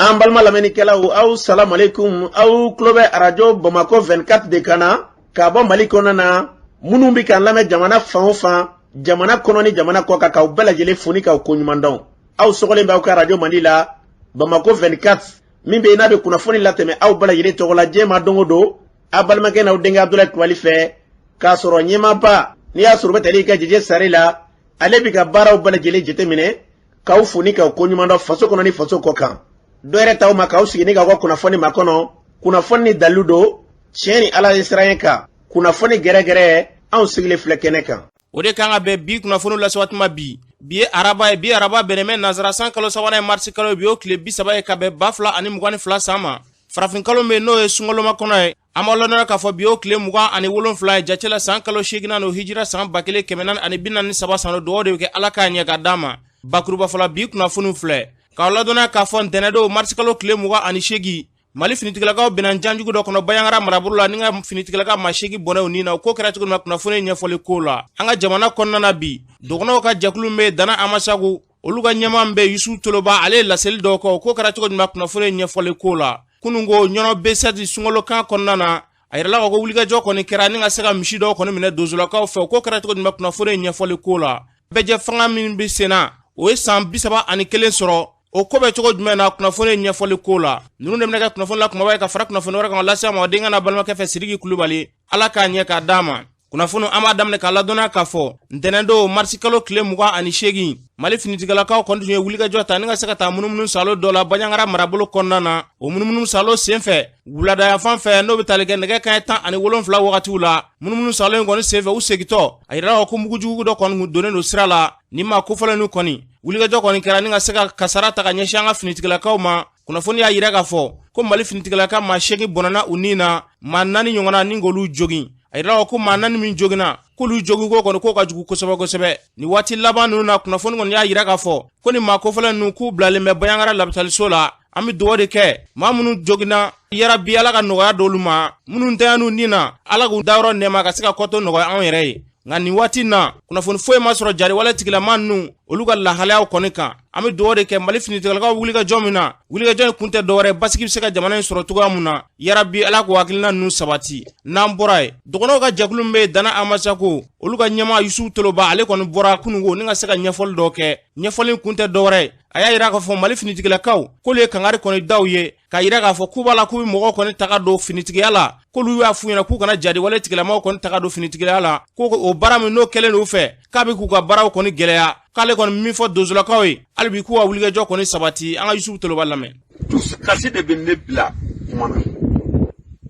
An balima lamɛnnikɛlaw, aw salamu aleykum. Aw tulo bɛ Arajo Bamakɔ 24 de kan na k'a bɔ Mali kɔnɔna na. Minnu bɛ k'an lamɛn jamana fan o fan, jamana kɔnɔ ni jamana kɔ kan, k'aw bɛɛ lajɛlen fo ni k'aw koɲuman dɔn. Aw sɔgɔlen bɛ aw ka arajo mandi la, Bamakɔ 24, min bɛ yen n'a bɛ kunnafoni latɛmɛ aw bɛɛ lajɛlen tɔgɔ la diɲɛ ma don o don, aw balimakɛ n'aw denkɛ Abudulayi Kulubali fɛ, k'a sɔrɔ ɲɛmaaba n'i y'a sɔrɔ u bɛ tali kɛ Jeje Sare la, ale bɛ ka baaraw bɛɛ lajɛlen jateminɛ, k'aw fo ni k'aw koɲuman dɔn faso kɔnɔ ni faso kɔ kan. Dɔ yɛrɛ t'aw ma k'aw sigi ni k'aw ka kunnafoni makɔnɔ, kunnafoni ni dalilu don, tiɲɛ ni Ala ye siran kan, kunnafoni gɛrɛgɛrɛ, anw sigilen filɛ kɛnɛ kan. O de kan ka bɛn bi kunnafoni lase waati ma bi. Bi ye araba ye, bi araba bɛnnen bɛ nansara san kalo sabanan ye, marisi kalo ye, bi o tile 30 ye ka bɛn 2022 san ma. Farafin kalo min n'o ye sunkaloma kɔnɔ ye, an b'a lɔnna k'a fɔ bi o tile 27 ye jate la san kalo seeginnan don, hijira san 1443 san don. Dugawu de bɛ kɛ Ala k'a ɲɛ ka d'an ma. Bakuruba fɔlɔ, bi kunnafoniw filɛ k'aw ladɔnniya k'a fɔ ntɛnɛndon marisi kalo tile 28, Mali finitigilakaw binna janjugu dɔ kɔnɔ Bandiagara marabolo la, ni ka finitigilaka maa 8 bɔnɛ u ni na. O ko kɛra cogo min na, kunnafoni ɲɛfɔli ko la an ka jamana kɔnɔna na bi, dɔgɔnɔw ka jɛkulu bɛ Dana Amasagu, olu ka ɲɛmaa bɛ Yusu Toloba, ale ye laseli dɔw kɛ. O ko kɛra cogo min na, kunnafoni ɲɛfɔli ko la kununko Ɲɔnɔ B7 sunkalo kan kɔnɔna na, a yirala ko wulikajɔ kɔni kɛra ni ka se ka misi dɔw kɔni minɛ donsolakaw fɛ. O ko kɛra cogo min na, kunnafoni ɲɛfɔli ko la bɛɛjɛ fanga min bɛ senna, o ye san 31 sɔrɔ. O ko bɛ cogo jumɛn na, kunnafoni ɲɛfɔli ko la ninnu de bɛna kɛ kunnafoni la kumaba ye ka fara kunnafoni wɛrɛ kan lase ma denkɛ n'a balimakɛ fɛ Sidiki Kulubali. Ala k'a ɲɛ k'a d'a ma. Kunnafoni an b'a daminɛ k'a ladɔnniya k'a fɔ ntɛnɛndon marisi kalo tile 28, Mali finitigilakaw kɔni tun ye wulikajɔ ta ni ka se ka taa munumunu salo dɔ la Bandiagara marabolo kɔnɔna na. O munumunu salo senfɛ, wulada fan fɛ, n'o bɛ tali kɛ nɛgɛ kanɲɛ 17 wagatiw la, munumunu salo in kɔni senfɛ, u segintɔ, a yirala ko mugujugu dɔ kɔni kun donnen don sira la. Ni maa kofɔlen ninnu kɔni, wulikajɔ kɔni kɛra ni ka se ka kasara ta ka ɲɛsin an ka finitigilakaw ma. Kunnafoni y'a yira k'a fɔ ko Mali finitigilaka maa 8 bɔnɛna u ni na, maa 4 ɲɔgɔnna ni k'olu jogin. A yirala ko maa 4 min joginna, k'olu joginko kɔni k'o ka jugu kosɛbɛ kosɛbɛ. Ni waati laban ninnu na, kunnafoni kɔni y'a yira k'a fɔ ko ni maa kofɔlen ninnu k'u bilalen bɛ Bandiagara labitaliso la. An bɛ dugawu de kɛ maa minnu joginna, yarabi Ala ka nɔgɔya d'olu ma, minnu tanyana ni na, Ala k'u dayɔrɔ nɛɛma ka se ka kɔtɔ nɔgɔya anw yɛrɛ ye. Nka nin waati na, kunnafoni foyi ma sɔrɔ jariwale tigilama ninnu olu ka lahalayaw kɔni kan. An bɛ dugawu de kɛ Mali finitigilakaw wulikajɔ min na, wulikajɔ in kun tɛ dɔwɛrɛ, basigi bɛ se ka jamana in sɔrɔ cogoya mun na. Yarabi Ala k'o hakilina ninnu sabati. N'an bɔra yen, dɔgɔnɔw ka jɛkulu min bɛ Dana Amasako, olu ka ɲɛmaa Yusu Toloba, ale kɔni bɔra kununko ni ka se ka ɲɛfɔli dɔ kɛ. Ɲɛfɔli kun tɛ dɔwɛrɛ, a y'a yira k'a fɔ Mali finitigilakaw k'olu ye kangari kɔni daw ye k'a yira k'a fɔ k'u b'a la k'u bɛ mɔgɔw kɔni taga don finitigiya la, k'olu y'a f'u ɲɛna k'u kana jadiwale tigilamaw kɔni taga don finitigiya la, ko o baara min n'o kɛlen don u fɛ, k'a bɛ k'u ka baaraw kɔni gɛlɛya. K'ale kɔni min fɔ donsolakaw ye, hali bi k'u ka wulikajɔ kɔni sabati. An ka Yusufu Toloba lamɛn. Dusukasi de bɛ ne bila kuma na.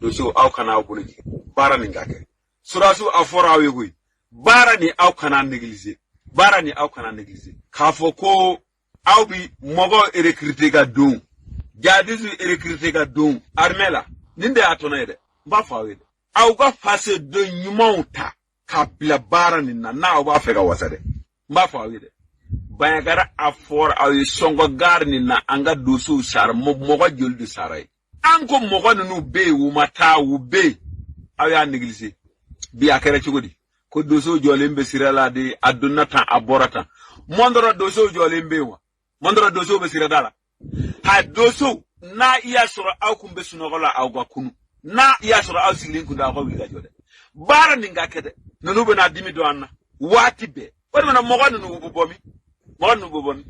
Donso, aw kana aw bolo jigin, baara nin ka kɛ. Surasiw, aw fɔra aw ye koyi, baara nin aw kana négliger, baara nin aw kana négliger. K'a fɔ ko aw bi mɔgɔw recruter ka don jihadistes, recruter ka don armée la, nin de y'a tɔnɔ ye dɛ. N b'a fɔ aw ye dɛ, aw ka fasoden ɲumanw ta ka bila baara nin na, n'aw b'a fɛ ka wasa dɛ. N b'a fɔ aw ye dɛ, Bandiagara, a fɔra aw ye Sɔngɔ gare nin na, an ka donsow sara, mɔgɔ joli de sara ye? An ko mɔgɔ ninnu bɛ yen, u ma taa, u bɛ yen, aw y'a négliger. Bi a kɛra cogo di? Ko donsow jɔlen bɛ sira la de, a donna tan, a bɔra tan. Mɔndɔrɔ donsow jɔlen bɛ yen wa? Mɔndɔrɔ donsow bɛ sirada la. Ha, donsow, n'a i y'a sɔrɔ aw kun bɛ sunɔgɔ la, aw ka kunu. N'a i y'a sɔrɔ aw sigilen kun don, aw ka wuli ka jɔ dɛ. Baara nin ka kɛ dɛ. Ninnu bɛna dimi don an na waati bɛɛ. O de bɛna mɔgɔ ninnu bɛ bɔ min? Mɔgɔ ninnu bɛ bɔ min?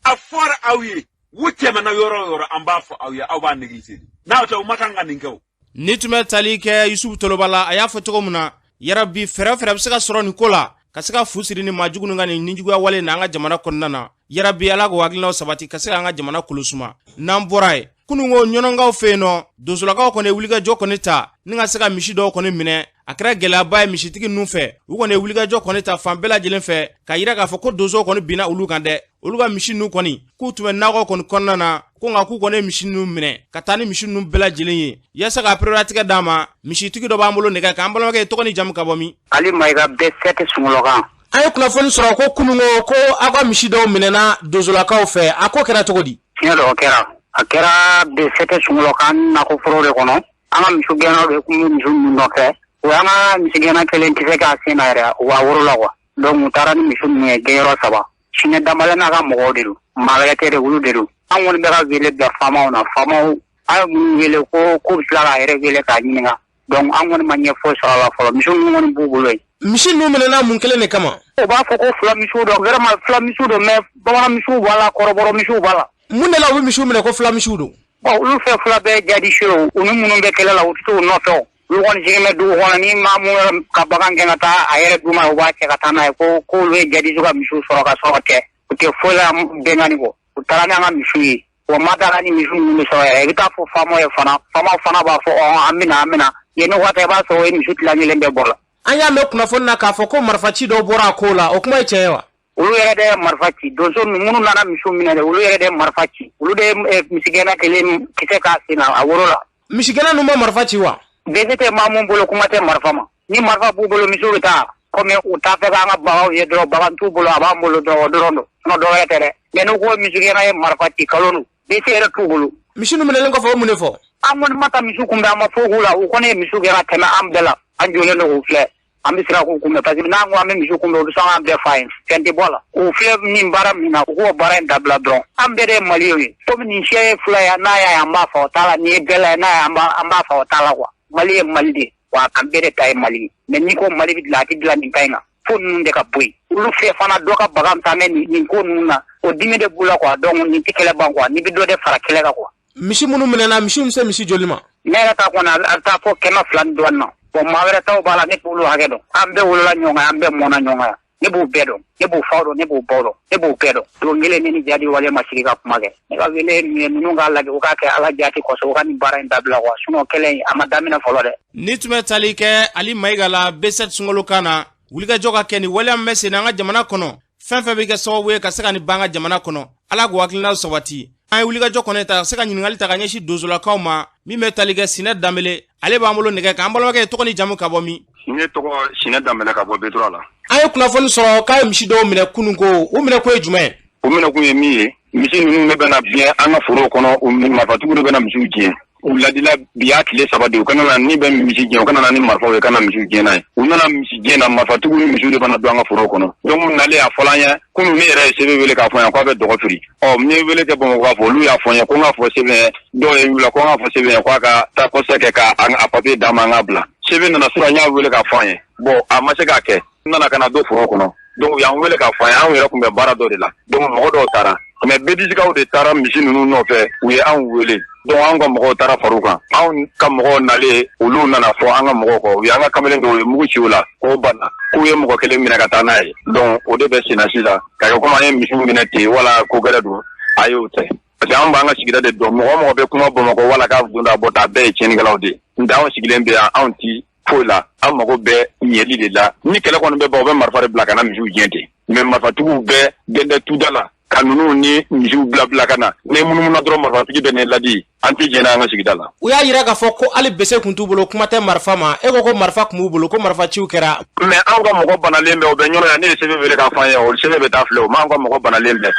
A fɔra aw ye, u tɛmɛna yɔrɔ o yɔrɔ, an b'a fɔ aw ye, aw b'a négliger. N'aw tɛ, u ma kan ka nin kɛ o. Ni tun bɛ tali kɛ Yusufu Toloba la, a y'a fɔ cogo min na, yarabi fɛɛrɛ fɛɛrɛ bɛ se ka sɔrɔ nin ko la ka se ka fu siri ni maa jugu ka nin nijuguya wale na an ka jamana kɔnɔna na. Yarabi Ala k'o hakilinaw sabati ka se k'an ka jamana kolosuma. N'an bɔra yen, kununko Ɲɔnɔnkaw fɛ yen nɔ, donsolakaw kɔni ye wulikajɔ kɔni ta ni ka se ka misi dɔw kɔni minɛ. A kɛra gɛlɛyaba ye misitigi ninnu fɛ. U kɔni ye wulikajɔ kɔni ta fan bɛɛ lajɛlen fɛ ka yira k'a fɔ ko donsow kɔni binna olu kan dɛ. Olu ka misi ninnu kɔni, k'u tun bɛ nakɔ kɔni kɔnɔna na, ko nka k'u kɔni ye misi ninnu minɛ ka taa ni misi ninnu bɛɛ lajɛlen ye. Yaasa ka pereperelatigɛ d'a ma, misitigi dɔ b'an bolo nɛgɛ kan. An balimakɛ, tɔgɔ ni jamu, ka bɔ min? Ali Mayiga, B7 Sungɔlɔkan. An ye kunnafoni sɔrɔ ko kununko ko aw ka misi dɔw minɛna donsolakaw fɛ. A ko kɛra cogo di? Tiɲɛ don, o kɛra. A kɛra B7 Sungɔlɔkan nakɔforo de kɔnɔ. An ka misigɛnnaw de tun bɛ misi ninnu nɔfɛ. O y'an ka misigɛnna kelen tɛ se k'a sen na yɛrɛ wa woro la quoi. Donc u taara ni misi ninnu ye gɛnyɔrɔ saba. Sinɛ Danbala n'a ka mɔgɔw de don. Maa wɛrɛ tɛ dɛ, olu de don. An kɔni bɛ ka wele bila faamaw na, faamaw an ye minnu wele ko k'u bɛ tila k'a yɛrɛ wele k'a ɲininka. Donc an kɔni ma ɲɛ foyi sɔrɔ a la fɔlɔ. Misi ninnu kɔni b'u bolo yen. Misi ninnu minɛna mun kelen de kama? U b'a fɔ ko fula misiw don, vraiment fula misiw don, mais bamanan misiw b'a la, kɔrɔbɔrɔ misiw b'a la. Mun de la u bɛ misiw minɛ ko fula misiw don? Bon, olu fɛ fula bɛɛ jadisi ye, u ni minnu bɛ kɛlɛ la, u tɛ t'u nɔfɛ o. Olu kɔni sigilen bɛ dugu kɔnɔ, ni maa mun yɛrɛ ka bagan gɛn ka taa a yɛrɛ d'u ma, u b'a cɛ ka taa n'a ye ko k'olu ye jadisiw ka misiw sɔrɔ ka sɔrɔ tɛ. U tɛ foyi la bɛnkanni kɔ. U taara n'an ka misiw ye. Wa ma da la ni misiw ninnu bɛ sɔrɔ yɛrɛ. I bɛ taa fɔ faamaw ye fana, faamaw fana b'a fɔ ɔn an bɛna an bɛna. Yen waati i b'a sɔrɔ o ye misi tilan kelen bɛɛ bɔ la. An y'a mɛn kunnafoni na k'a fɔ ko marifaci dɔw bɔra a ko la, o kuma ye tiɲɛ ye wa? Olu yɛrɛ de ye marifa ci. Donso minnu nana misiw minɛ dɛ, olu yɛrɛ de ye marifa ci. Olu de ye misigɛnna kelen kisɛ k'a sen na a woro la. Misigɛnna ninnu ma marifa ci wa? Bese tɛ maa mun bolo, kuma tɛ marifa ma. Ni marifa b'u bolo, misiw bɛ taa. Komi u t'a fɛ k'an ka baganw ye dɔrɔn, bagan t'u bolo, a b'an bolo dɔrɔn, o dɔrɔn don. Sinon dɔ wɛrɛ tɛ dɛ. Mais n'u ko misigɛnna ye marifa ci, kalon don. Bese yɛrɛ t'u bolo. Misi ninnu minɛlen kɔfɛ, o mun de fɔ? An kɔni ma taa misiw kunbɛn, an ma foyi k'u la. U kɔni ye misiw gɛn ka tɛmɛ an bɛɛ la. An jɔlen don k'u filɛ. An bɛ siran k'u kunbɛn parce que n'an ko an bɛ misiw kunbɛn, u bɛ sɔn k'an bɛɛ fa yen. Fɛn tɛ bɔ a la. U filɛ nin baara min na, u k'o baara in dabila dɔrɔn. An bɛɛ de ye Maliyɛnw ye. Komi nin siya ye fula ye, n'a y'a ye an b'a fɔ o t'a la. Nin ye bɛla ye, n'a ye an b'a fɔ o t'a la quoi. Mali ye Mali de ye. Wa an bɛɛ de ta ye Mali ye. Mais n'i ko Mali bɛ dilan, a tɛ dilan nin ka ɲi kan. Fo ninnu de ka bɔ yen. Olu fɛ fana dɔ ka bagan taa mɛ nin ko ninnu na. O dimi de b'u la quoi. Donc nin tɛ kɛlɛ ban quoi. N'i bɛ dɔ de fara kɛlɛ kan quoi. Misi minnu minɛna, misiw bɛ se misi joli ma? Ne yɛrɛ ta kɔni, a bɛ taa fɔ 200 ni dɔɔnin na. Bon, maa wɛrɛ taw b'a la, ne t'olu hakɛ dɔn. An bɛɛ wolola ɲɔgɔn kan, an bɛɛ mɔnna ɲɔgɔn kan. Ne b'u bɛɛ dɔn, ne b'u faw dɔn, ne b'u baw dɔn, ne b'u bɛɛ dɔn. Don kelen ne ni jadi wale ma sigi ka kuma kɛ. Ne ka wele ye min ye, ninnu k'a lajɛ, u k'a kɛ Ala jati kosɔn, u ka nin baara in dabila quoi. Sinon kɛlɛ in a ma daminɛ fɔlɔ dɛ. Ni tun bɛ tali kɛ Ali Mayiga la B7 sunkalo kan na, wulikajɔ ka kɛ ni waleya min bɛ sen an ka jamana kɔnɔ, fɛn fɛn bɛ kɛ sababu ye ka se ka nin ban an ka jamana kɔnɔ, Ala k'u hakilinaw sabati. An ye wulikajɔ kɔni ta ka se ka ɲininkali ta ka ɲɛsin donsolakaw ma min bɛ tali kɛ Sinɛ Danbele, ale b'an bolo nɛgɛ kan. An balimakɛ, tɔgɔ ni jamu ka bɔ min? Ne tɔgɔ Sinɛ Danbele ka bɔ Betura la. An ye kunnafoni sɔrɔ k'a ye misi dɔw minɛ kunun ko, u minɛ ko ye jumɛn ye? U minɛ kun ye min ye, misi ninnu de bɛna biɲɛ an ka forow kɔnɔ, u marifatigiw de bɛna misiw tiɲɛ. U ladila bi y'a tile 3 de, u kana na ni bɛ misi gɛn, u kana na ni marifaw ye, kana misiw gɛn n'a ye. U nana misi gɛn na, marifatigiw ni misiw de bɛna don an ka forow kɔnɔ. Donc nalen a fɔla an ye kunun, ne yɛrɛ ye sɛbɛn wele k'a fɔ n ye k'a bɛ dɔgɔ firi. Ɔ, n ye wele kɛ Bamakɔ k'a fɔ, olu y'a fɔ n ye ko n k'a fɔ sɛbɛn ye, dɔw ye wula ko n k'a fɔ sɛbɛn ye k'a ka taa kɔsɛ kɛ k'a papiye d'a ma, an k'a bila. Sɛbɛn nana sɔrɔ, n y'a wele k'a fɔ an ye. Bon, a ma se k'a kɛ. N nana ka na don foro kɔnɔ. Donc u y'an wele k'a fɔ an ye, anw yɛrɛ tun bɛ baara dɔ de la. Donc mɔgɔ dɔw taara. Mais Bedisikaw de taara misi ninnu nɔfɛ, u ye anw wele. Donc anw ka mɔgɔw taara far'u kan. Anw ka mɔgɔw nalen, olu nana fɔ an ka mɔgɔw kɔ. U y'an ka kamalen dɔw ye mugu ci u la, k'o banna. K'u ye mɔgɔ kelen minɛ ka taa n'a ye. Donc o de bɛ senna sisan. Ka kɛ komi an ye misiw minɛ ten wala ko gɛrɛ don, a y'o tɛ. Parce que anw b'an ka sigida de dɔn. Mɔgɔ mɔgɔ bɛ kuma Bamakɔ wala k'a don da bɔ ta, bɛɛ ye tiɲɛnikɛlaw de ye. N tɛ anw sigilen bɛ yan, anw ti foyi la, an mago bɛ ɲɛli de la. Ni kɛlɛ kɔni bɛ ban, u bɛ marifa de bila ka na misiw gɛn ten. Mais marifatigiw bɛ gɛndɛ tuda la ka ninnu ni misiw bila bila ka na. Ne munumuna dɔrɔn, marifatigi bɛ ne ladi, an tɛ jɛn an ka sigida la. U y'a yira k'a fɔ ko hali bese kun t'u bolo, kuma tɛ marifa ma. E ko ko marifa kun b'u bolo, ko marifaciw kɛra. Mais anw ka mɔgɔ banalen bɛ, o bɛ ɲɔnɔ yan. Ne ye sɛbɛn wele k'a fɔ an ye, o sɛbɛn bɛ taa filɛ o ma. Anw ka mɔgɔ banalen bɛ.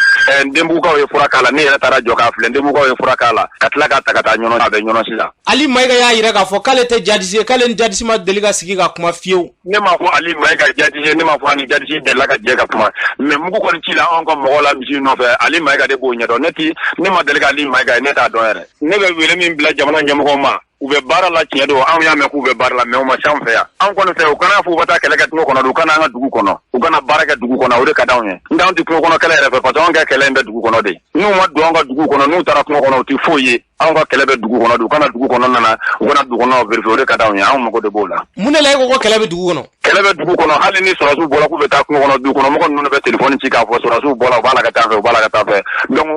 Denbugukaw ye fura k'a la, ne yɛrɛ taara jɔ k'a filɛ. Denbugukaw ye fura k'a la ka tila k'a ta ka taa ɲɔnɔ, a bɛ ɲɔnɔ sisan. Ali Mayiga y'a yira k'a fɔ k'ale tɛ jadisi ye, k'ale ni jadisi ma deli ka sigi ka kuma fiyewu. Ne m'a fɔ Ali Mayiga jadisi ye, ne m'a fɔ ani jadisi delila ka jɛ ka kuma. Mais mugu kɔni ci la anw ka mɔgɔ la misi nɔfɛ, Ali Mayiga de b'o ɲɛdɔn. Ne ti, ne ma deli ka Ali Mayiga ye, ne t'a dɔn yɛrɛ. Ne bɛ wele min bila jamana ɲɛmɔgɔw ma, u bɛ baara la, tiɲɛ don, anw y'a mɛn k'u bɛ baara la, mais u ma se anw fɛ yan. Anw kɔni fɛ, u kana fɔ u bɛ taa kɛlɛ kɛ kungo kɔnɔ, u kana an ka dugu kɔnɔ, u kana baara kɛ dugu kɔnɔ, o de ka d'anw ye. N t'anw tɛ kungo kɔnɔ kɛlɛ yɛrɛ fɛ, parce que anw ka kɛlɛ in bɛ dugu kɔnɔ de. N'u ma don an ka dugu kɔnɔ, n'u taara kungo kɔnɔ, u tɛ foyi ye. Anw ka kɛlɛ bɛ dugu kɔnɔ de, u kana dugu kɔnɔ nana, u kana dugu kɔnɔ vérifier, o de ka d'anw ye, anw mago de b'o la. Mun de la e ko ko kɛlɛ bɛ dugu kɔnɔ? Kɛlɛ bɛ dugu kɔnɔ, hali ni sɔrɔdasiw bɔra k'u bɛ taa kungo kɔnɔ, dugu kɔnɔ mɔgɔ ninnu bɛ telefɔni ci k'a fɔ sɔrɔdasiw bɔra, u b'a la ka taa fɛ, u b'a la ka taa fɛ. Donc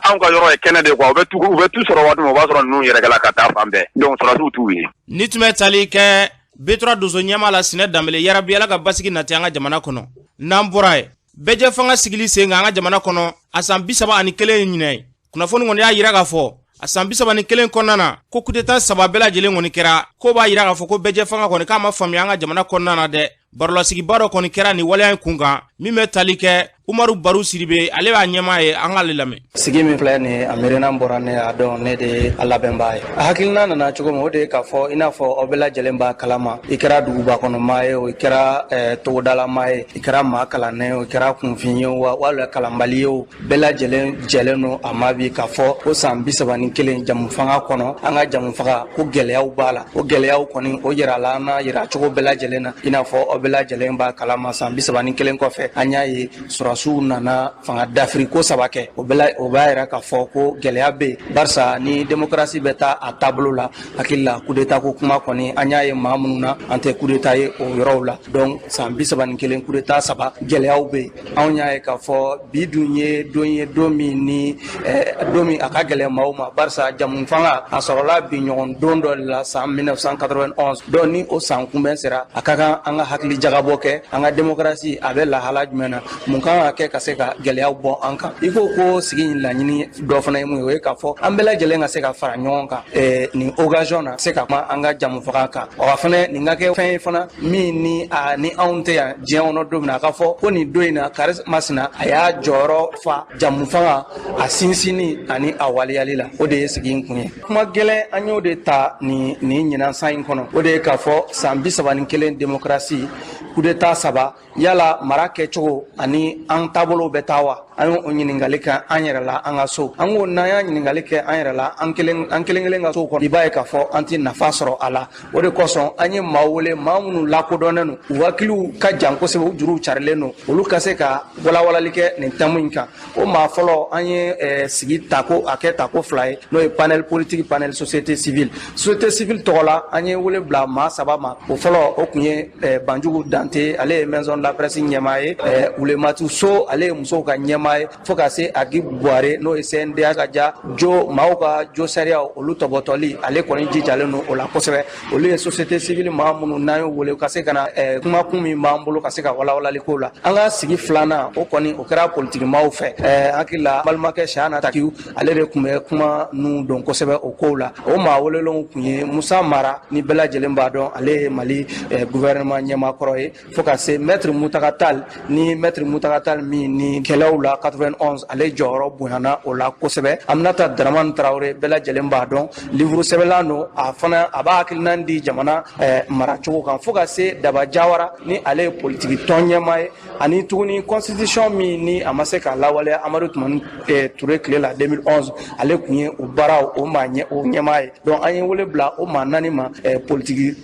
anw ka yɔrɔ ye kɛnɛ de quoi, u bɛ tu, u bɛ tu sɔrɔ waati min, o b'a sɔrɔ ninnu yɛrɛkɛla ka taa fan bɛɛ. Donc sɔrɔdasiw t'u ye. Ni tun bɛ tali kɛ Betura donso ɲɛmaa la Sinɛ Danbele, yarabi Ala ka basigi nati an ka jamana kɔnɔ. N'an bɔra yen, bɛɛjɛ fanga sigili sen kan an ka jamana kɔnɔ a san 31 ye ɲinɛ ye. Kunnafoni kɔni y'a yira k'a fɔ a san 31 kɔnɔna na ko kudeta 3 bɛɛ lajɛlen kɔni kɛra, k'o b'a yira k'a fɔ ko bɛɛjɛ fanga kɔni k'a ma faamuya an ka jamana kɔnɔna na dɛ. Barolasigiba dɔ kɔni kɛra nin waleya in kun kan min bɛ tali kɛ Umaru Baru Siribe, ale b'a ɲɛmaa ye, an k'ale lamɛn. Sigi min filɛ nin ye, a miirina bɔra ne a dɔn ne de ye a labɛnbaa ye. A hakilina nana cogo min, o de ye k'a fɔ i n'a fɔ aw bɛɛ lajɛlen b'a kalama, i kɛra duguba kɔnɔ maa ye o, i kɛra togodala maa ye, i kɛra maa kalannen ye o, i kɛra kunfin ye o, walima kalanbali ye o, bɛɛ lajɛlen jɛlen don a ma bi k'a fɔ ko san 31 jamu fanga kɔnɔ, an ka jamu fanga ko gɛlɛyaw b'a la. O gɛlɛyaw kɔni, o yirala an na yira cogo bɛɛ lajɛlen na. I n'a fɔ aw bɛɛ lajɛlen b'a kalama, san 31 kɔfɛ, an y'a ye sɔrɔdasiw nana fanga dafiri ko saba kɛ. O bɛɛ o b'a yira k'a fɔ ko gɛlɛya bɛ yen, barisa ni démocratie bɛ taa a taabolo la, hakili la coup d'état ko kuma kɔni, an y'a ye maa minnu na, an tɛ coup d'état ye o yɔrɔw la. Donc san 31, coup d'état saba, gɛlɛyaw bɛ yen. Anw y'a ye k'a fɔ bi dun ye don ye, don min ni don min a ka gɛlɛn maaw ma, barisa jamu fanga a sɔrɔla bi ɲɔgɔn don dɔ de la san 1991. Donc ni o san kunbɛn sera, a ka kan an ka hakili jagabɔ kɛ an ka démocratie a bɛ lahala jumɛn na, mun kan ka kɛ ka se ka gɛlɛyaw bɔ an kan. I ko ko sigi in laɲini dɔ fana ye mun ye, o ye k'a fɔ an bɛɛ lajɛlen ka se ka fara ɲɔgɔn kan nin occasion na, se ka kuma an ka jamu fanga kan. Wa fana nin ka kɛ fɛn ye fana min ni a ni anw tɛ yan diɲɛ kɔnɔ don min na, a ka fɔ ko nin don in na, kari masina a y'a jɔyɔrɔ fa jamu fanga a sinsinni ani a waleyali la. O de ye sigi in kun ye. Kuma gɛlɛn, an y'o de ta nin ɲinan san in kɔnɔ, o de ye k'a fɔ san 31 démocratie, coup d'état saba, yala mara kɛcogo ani an taabolo bɛ taa wa? An y'o ɲininkali kɛ an yɛrɛ la an ka so. An ko n'an y'a ɲininkali kɛ an yɛrɛ la, an kelen an kelen kelen ka so kɔnɔ, i b'a ye k'a fɔ an tɛ nafa sɔrɔ a la. O de kosɔn an ye maa wele, maa minnu lakodɔnnen don, u hakiliw ka jan kosɛbɛ, u juruw carilen don, olu ka se ka walawalali kɛ nin thème in kan. O maa fɔlɔ, an ye sigi tako a kɛ tako fila ye, n'o ye panel politique, panel société civile. Société civile tɔgɔ la, an ye wele bila maa saba ma. O fɔlɔ, o tun ye Banjugu Dante, ale ye maison de la presse ɲɛmaa ye, Wulematu So, ale ye musow ka ɲɛmaa ye, fo ka se Agi Buware, n'o ye CNDA ka ja jo maaw ka jo sariyaw olu tɔbɔtɔli, ale kɔni jijalen don o la kosɛbɛ. Olu ye société civile maa minnu n'an y'o wele ka se ka na kumakun min b'an bolo ka se ka walawalali k'o la. An ka sigi filanan, o kɔni o kɛra politiki maaw fɛ. Hakili la balimakɛ Siyana Takiw, ale de tun bɛ kuma nun don kosɛbɛ o kow la. O maa welelenw tun ye Musa Mara, ni bɛɛ lajɛlen b'a dɔn, ale ye Mali gouvernement ɲɛmaa kɔrɔ ye, fo ka se maître Mutaga Tall, ni maître Mutaga Tall min ni kɛlɛw la 91, ale jɔyɔrɔ bonyana o la kosɛbɛ. Aminata Dramane Traoré, bɛɛ lajɛlen b'a dɔn, livre sɛbɛnla don, a fana a b'a hakilinan di jamana maracogo kan, fo ka se Daba Jawara, ni ale ye politiki tɔn ɲɛmaa ye, ani tuguni constitution min ni a ma se k'a lawaleya Amadu Tumani Ture tile la 2011, ale tun ye o baaraw o maa ɲɛ o ɲɛmaa ye. Donc an ye wele bila o maa naani ma politiki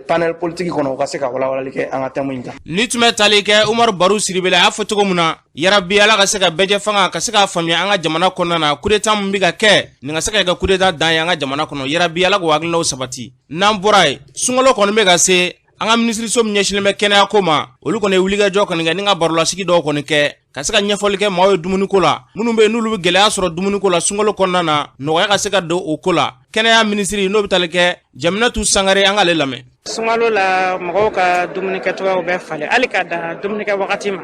panel politique kɔnɔ, u ka se ka walawalali kɛ an ka thème in kan. Ni tun bɛ tali kɛ Umaru Baru Siribe la, a y'a fɔ cogo min na, yarabi Ala ka se ka bɛɛjɛ fanga ka se k'a faamuya an ka jamana kɔnɔna na, coup d'état min bɛ ka kɛ nin ka se ka kɛ coup d'état dan ye an ka jamana kɔnɔ. Yarabi Ala k'o hakilinaw sabati. N'an bɔra yen, sunkalo kɔni bɛ ka se, an ka minisiriso min ɲɛsinnen bɛ kɛnɛya ko ma, olu kɔni ye wulikajɔ kɔni kɛ ni ka barolasigi dɔw kɔni kɛ ka se ka ɲɛfɔli kɛ maaw ye dumuniko la, minnu bɛ yen n'olu bɛ gɛlɛya sɔrɔ dumuniko la sunkalo kɔnɔna na, nɔgɔya ka se ka don o ko la. Kɛnɛya minisiri, n'o bɛ tali kɛ Jaminatu Sangare, an k'ale lamɛn. Sunkalo la, mɔgɔw ka dumunikɛcogoyaw bɛ falen, hali ka dan dumunikɛ wagati ma,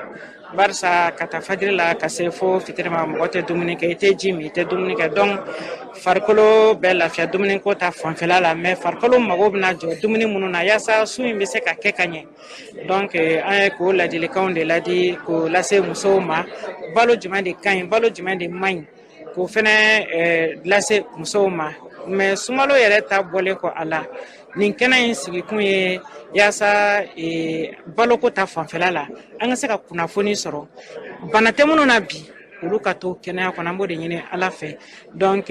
barisa ka taa fajiri la ka se fo fitiri ma, mɔgɔ tɛ dumuni kɛ, i tɛ ji min, i tɛ dumuni kɛ. Donc farikolo bɛ lafiya dumuniko ta fanfɛla la, mais farikolo mago bɛna jɔ dumuni minnu na yaasa sun in bɛ se ka kɛ ka ɲɛ. Donc an ye k'o ladilikanw de ladi k'o lase musow ma, balo jumɛn de ka ɲi, balo jumɛn de man ɲi, k'o fɛnɛ lase musow ma. Mais sunkalo yɛrɛ ta bɔlen kɔ a la, nin kɛnɛ in sigikun ye yaasa baloko ta fanfɛla la, an ka se ka kunnafoni sɔrɔ, bana tɛ minnu na bi, olu ka to kɛnɛya kɔnɔ. An b'o de ɲini Ala fɛ. Donc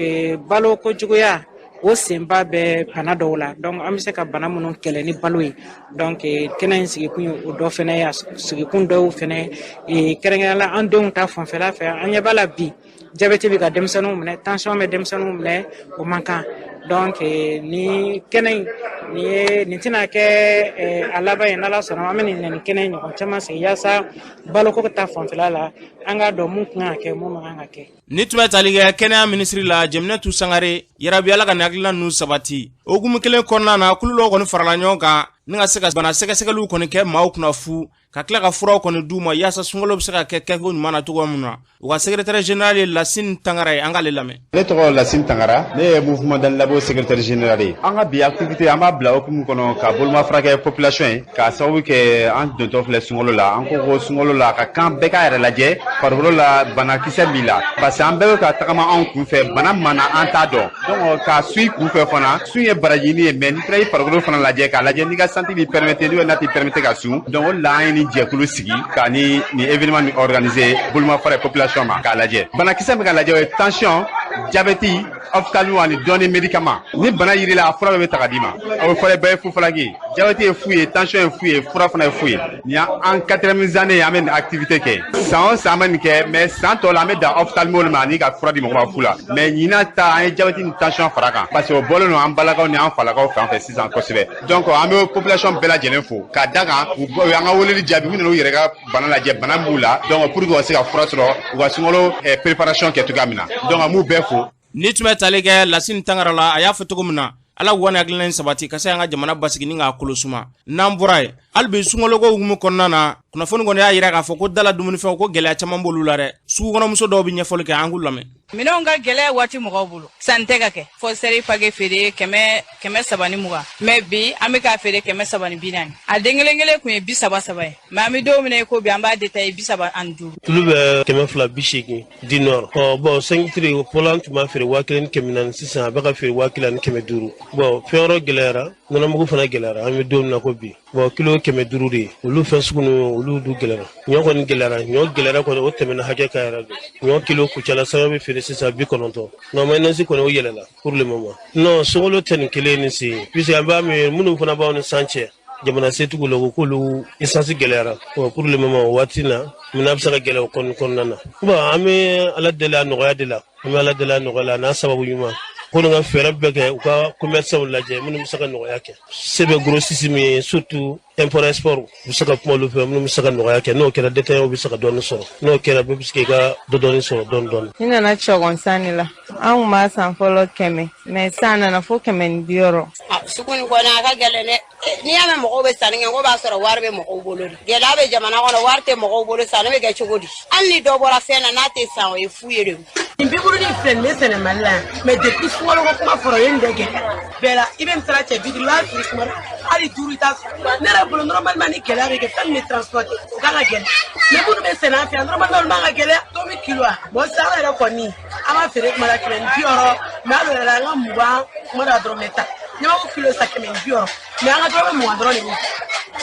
baloko juguya, o senba bɛ bana dɔw la, donc an bɛ se ka bana minnu kɛlɛ ni balo ye. Donc kɛnɛ in sigikun ye o dɔ fɛnɛ ye, a sigikun dɔw fɛnɛ, kɛrɛnkɛrɛnnenya la an denw ta fanfɛla fɛ. An ɲɛ b'a la bi, jabɛti bɛ ka denmisɛnninw minɛ, tension bɛ denmisɛnninw minɛ, o man kan. Donc ni kɛnɛ in nin ye, nin tɛna kɛ a laban ye. N'Ala sɔnna, an bɛ nin kɛnɛ in ɲɔgɔn caman sigi yaasa baloko ta fanfɛla la, an k'a dɔn mun kan ka kɛ, mun man kan ka kɛ. Ni tun bɛ tali kɛ kɛnɛya minisiri la, Jaminatu Sangare, yarabi Ala ka nin hakilina ninnu sabati. O hukumu kelen kɔnɔna na, kulu dɔw kɔni farala ɲɔgɔn kan ni ka se ka bana sɛgɛsɛgɛliw kɔni kɛ maaw kunna fu. ka tila ka furaw kɔni d'u ma yaasa sunkalo bɛ se ka kɛ kɛko ɲuman na cogoya min na. U ka secrétaire général ye Lasine Tangara ye, an k'ale lamɛn. Ne tɔgɔ Lasine Tangara, ne ye mouvement Danilabo secrétaire général ye. An ka bi activité, an b'a bila hukumu kɔnɔ ka bolomafara kɛ population ye, k'a sababu kɛ an dontɔ filɛ sunkalo la. An ko ko sunkalo la, a ka kan bɛɛ k'a yɛrɛ lajɛ farikolo la, banakisɛ b'i la, parce que an bɛɛ bɛ ka tagama anw kunfɛ, bana mana an t'a dɔn. Donc ka sun i kunfɛ fana, sun ye barajini ye, mais n'i taara i farikolo fana lajɛ, k'a lajɛ n'i ka santé b'i permettre n'u n'a t'i permettre ka sun. Donc o de la an ye nin jɛkulu sigi ka ni nin événement nin organiser, bolomafara ye population ma, k'a lajɛ banakisɛ bɛ ka lajɛ, o ye tension, diabète, ophtalmo ani dɔɔni médicament. Ni bana yir'i la, a fura bɛɛ bɛ ta ka d'i ma. O fɔra bɛɛ ye fufalaki ye, diabète ye fu ye, tension ye fu ye, fura fana ye fu ye. Nin y'an quatrième année, an bɛ nin activité kɛ. San o san an bɛ nin kɛ, mais san tɔ la an bɛ dan ophtalmo ma ani ka fura di mɔgɔ ma fu la. Mais ɲinan ta, an ye diabète ni tension fara kan, parce que o bɔlen don an balakaw ni an falakaw fan fɛ sisan kosɛbɛ. Donc an bɛ population bɛɛ lajɛlen fo k'a da kan u y'an ka weleli jaabi, u nana u yɛrɛ ka bana lajɛ, bana b'u la, donc pour que u ka se ka fura sɔrɔ, u ka sunkalo préparation kɛ cogoya min na. Donc an b'u bɛɛ fo. Ni tun bɛ tali kɛ Lasine Tangara la, a y'a fɔ cogo min na, Ala k'u ni hakilina in sabati ka se an ka jamana basigi ni k'a kolo suma. N'an bɔra yen, hali bi sunkaloko hukumu kɔnɔna na, kunnafoni kɔni y'a jira k'a fɔ ko dala dumunifɛnw ko gɛlɛya caman b'olu la dɛ. Sugukɔnɔmuso dɔw bɛ ɲɛfɔli kɛ, an k'u lamɛn. Minɛnw ka gɛlɛ waati mɔgɔw bolo, sanni tɛ ka kɛ. Fɔ seri paquet feere 320, mais bi an bɛ k'a feere 340. A den kelen kelen kun ye 33 ye, mais an bɛ don min na i ko bi, an b'a détaillé 35. Tulu bɛ 280 du nord. Ɔ bon, 5 litres fɔlɔ, an tun b'a feere 1400, sisan a bɛ ka feere 1500. Bon, fɛn wɛrɛ gɛlɛyara, nɔnɔmugu fana gɛlɛyara. An bɛ don min na ko bi, bon, kilo 500 de ye. Olu fɛn sugu ninnu, olu du gɛlɛyara. Ɲɔ kɔni gɛlɛyara, ɲɔ gɛlɛyara kɔni, o tɛmɛna hakɛ kan yɛrɛ de. Ɲɔ kilo Kucala saɲɔ bɛ feere sisan 90, nka mayonnaise kɔni o yɛlɛla pour le moment. Non, sunkalo tɛ nin kelen ni sen, puisque an b'a min minnu fana b'aw ni san cɛ, jamana setigiw la ko k'olu essence gɛlɛyara. Bon, pour le moment, o waati na minɛn bɛ se ka gɛlɛya o kɔni kɔnɔna na. Bon, an bɛ Ala deli a nɔgɔya de la, an bɛ Ala deli a nɔgɔya la, a n'a sababu ɲuman ko ka fɛɛrɛ bɛɛ kɛ, u ka commerçants lajɛ minnu bɛ se ka nɔgɔya kɛ. Se bɛ grossiste min ye, surtout import export, u bɛ se ka kuma olu fɛ minnu bɛ se ka nɔgɔya kɛ. N'o kɛra, détaillant bɛ se ka dɔɔni sɔrɔ. N'o kɛra, bɛɛ bɛ se k'i ka dɔ dɔɔni sɔrɔ dɔɔni dɔɔni. Ne nana cɔgɔn sanni la, an kun b'a san fɔlɔ 100, mais san nana fo 160. Sugu nin kɔni a ka gɛlɛn dɛ. N'i y'a mɛn mɔgɔw bɛ sanni kɛ, ko b'a sɔrɔ wari bɛ mɔgɔw bolo de. Gɛlɛya bɛ jamana kɔnɔ, wari tɛ mɔgɔw bolo, sanni bɛ kɛ cogo di? Hali ni dɔ bɔra fɛn na, n'a tɛ san, o ye fu ye de. Nin biburunin filɛ nin bɛ sɛnɛ Mali la yan, mais depuis sunkalo ko kuma fɔra, o ye nin bɛɛ gɛlɛya bɛɛ la. I bɛ misala cɛ 50, i b'a feere tuma dɔ hali 5 i t'a sɔrɔ. Ne yɛrɛ bolo, normalement ni gɛlɛya bɛ kɛ, fɛn min bɛ transporter, o kan ka gɛlɛya, mais minnu bɛ sɛnɛ an fɛ yan, normalement olu man ka gɛlɛya. Tomi kilo a bon, sisan an yɛrɛ kɔni an b'a feere kuma la 160, mais hali o yɛrɛ la, an ka 20 kuma dɔ la dɔrɔmɛ 10. Ɲamaku kilo sa 160, mais an ka dɔrɔmɛ 20 dɔrɔn de bɛ.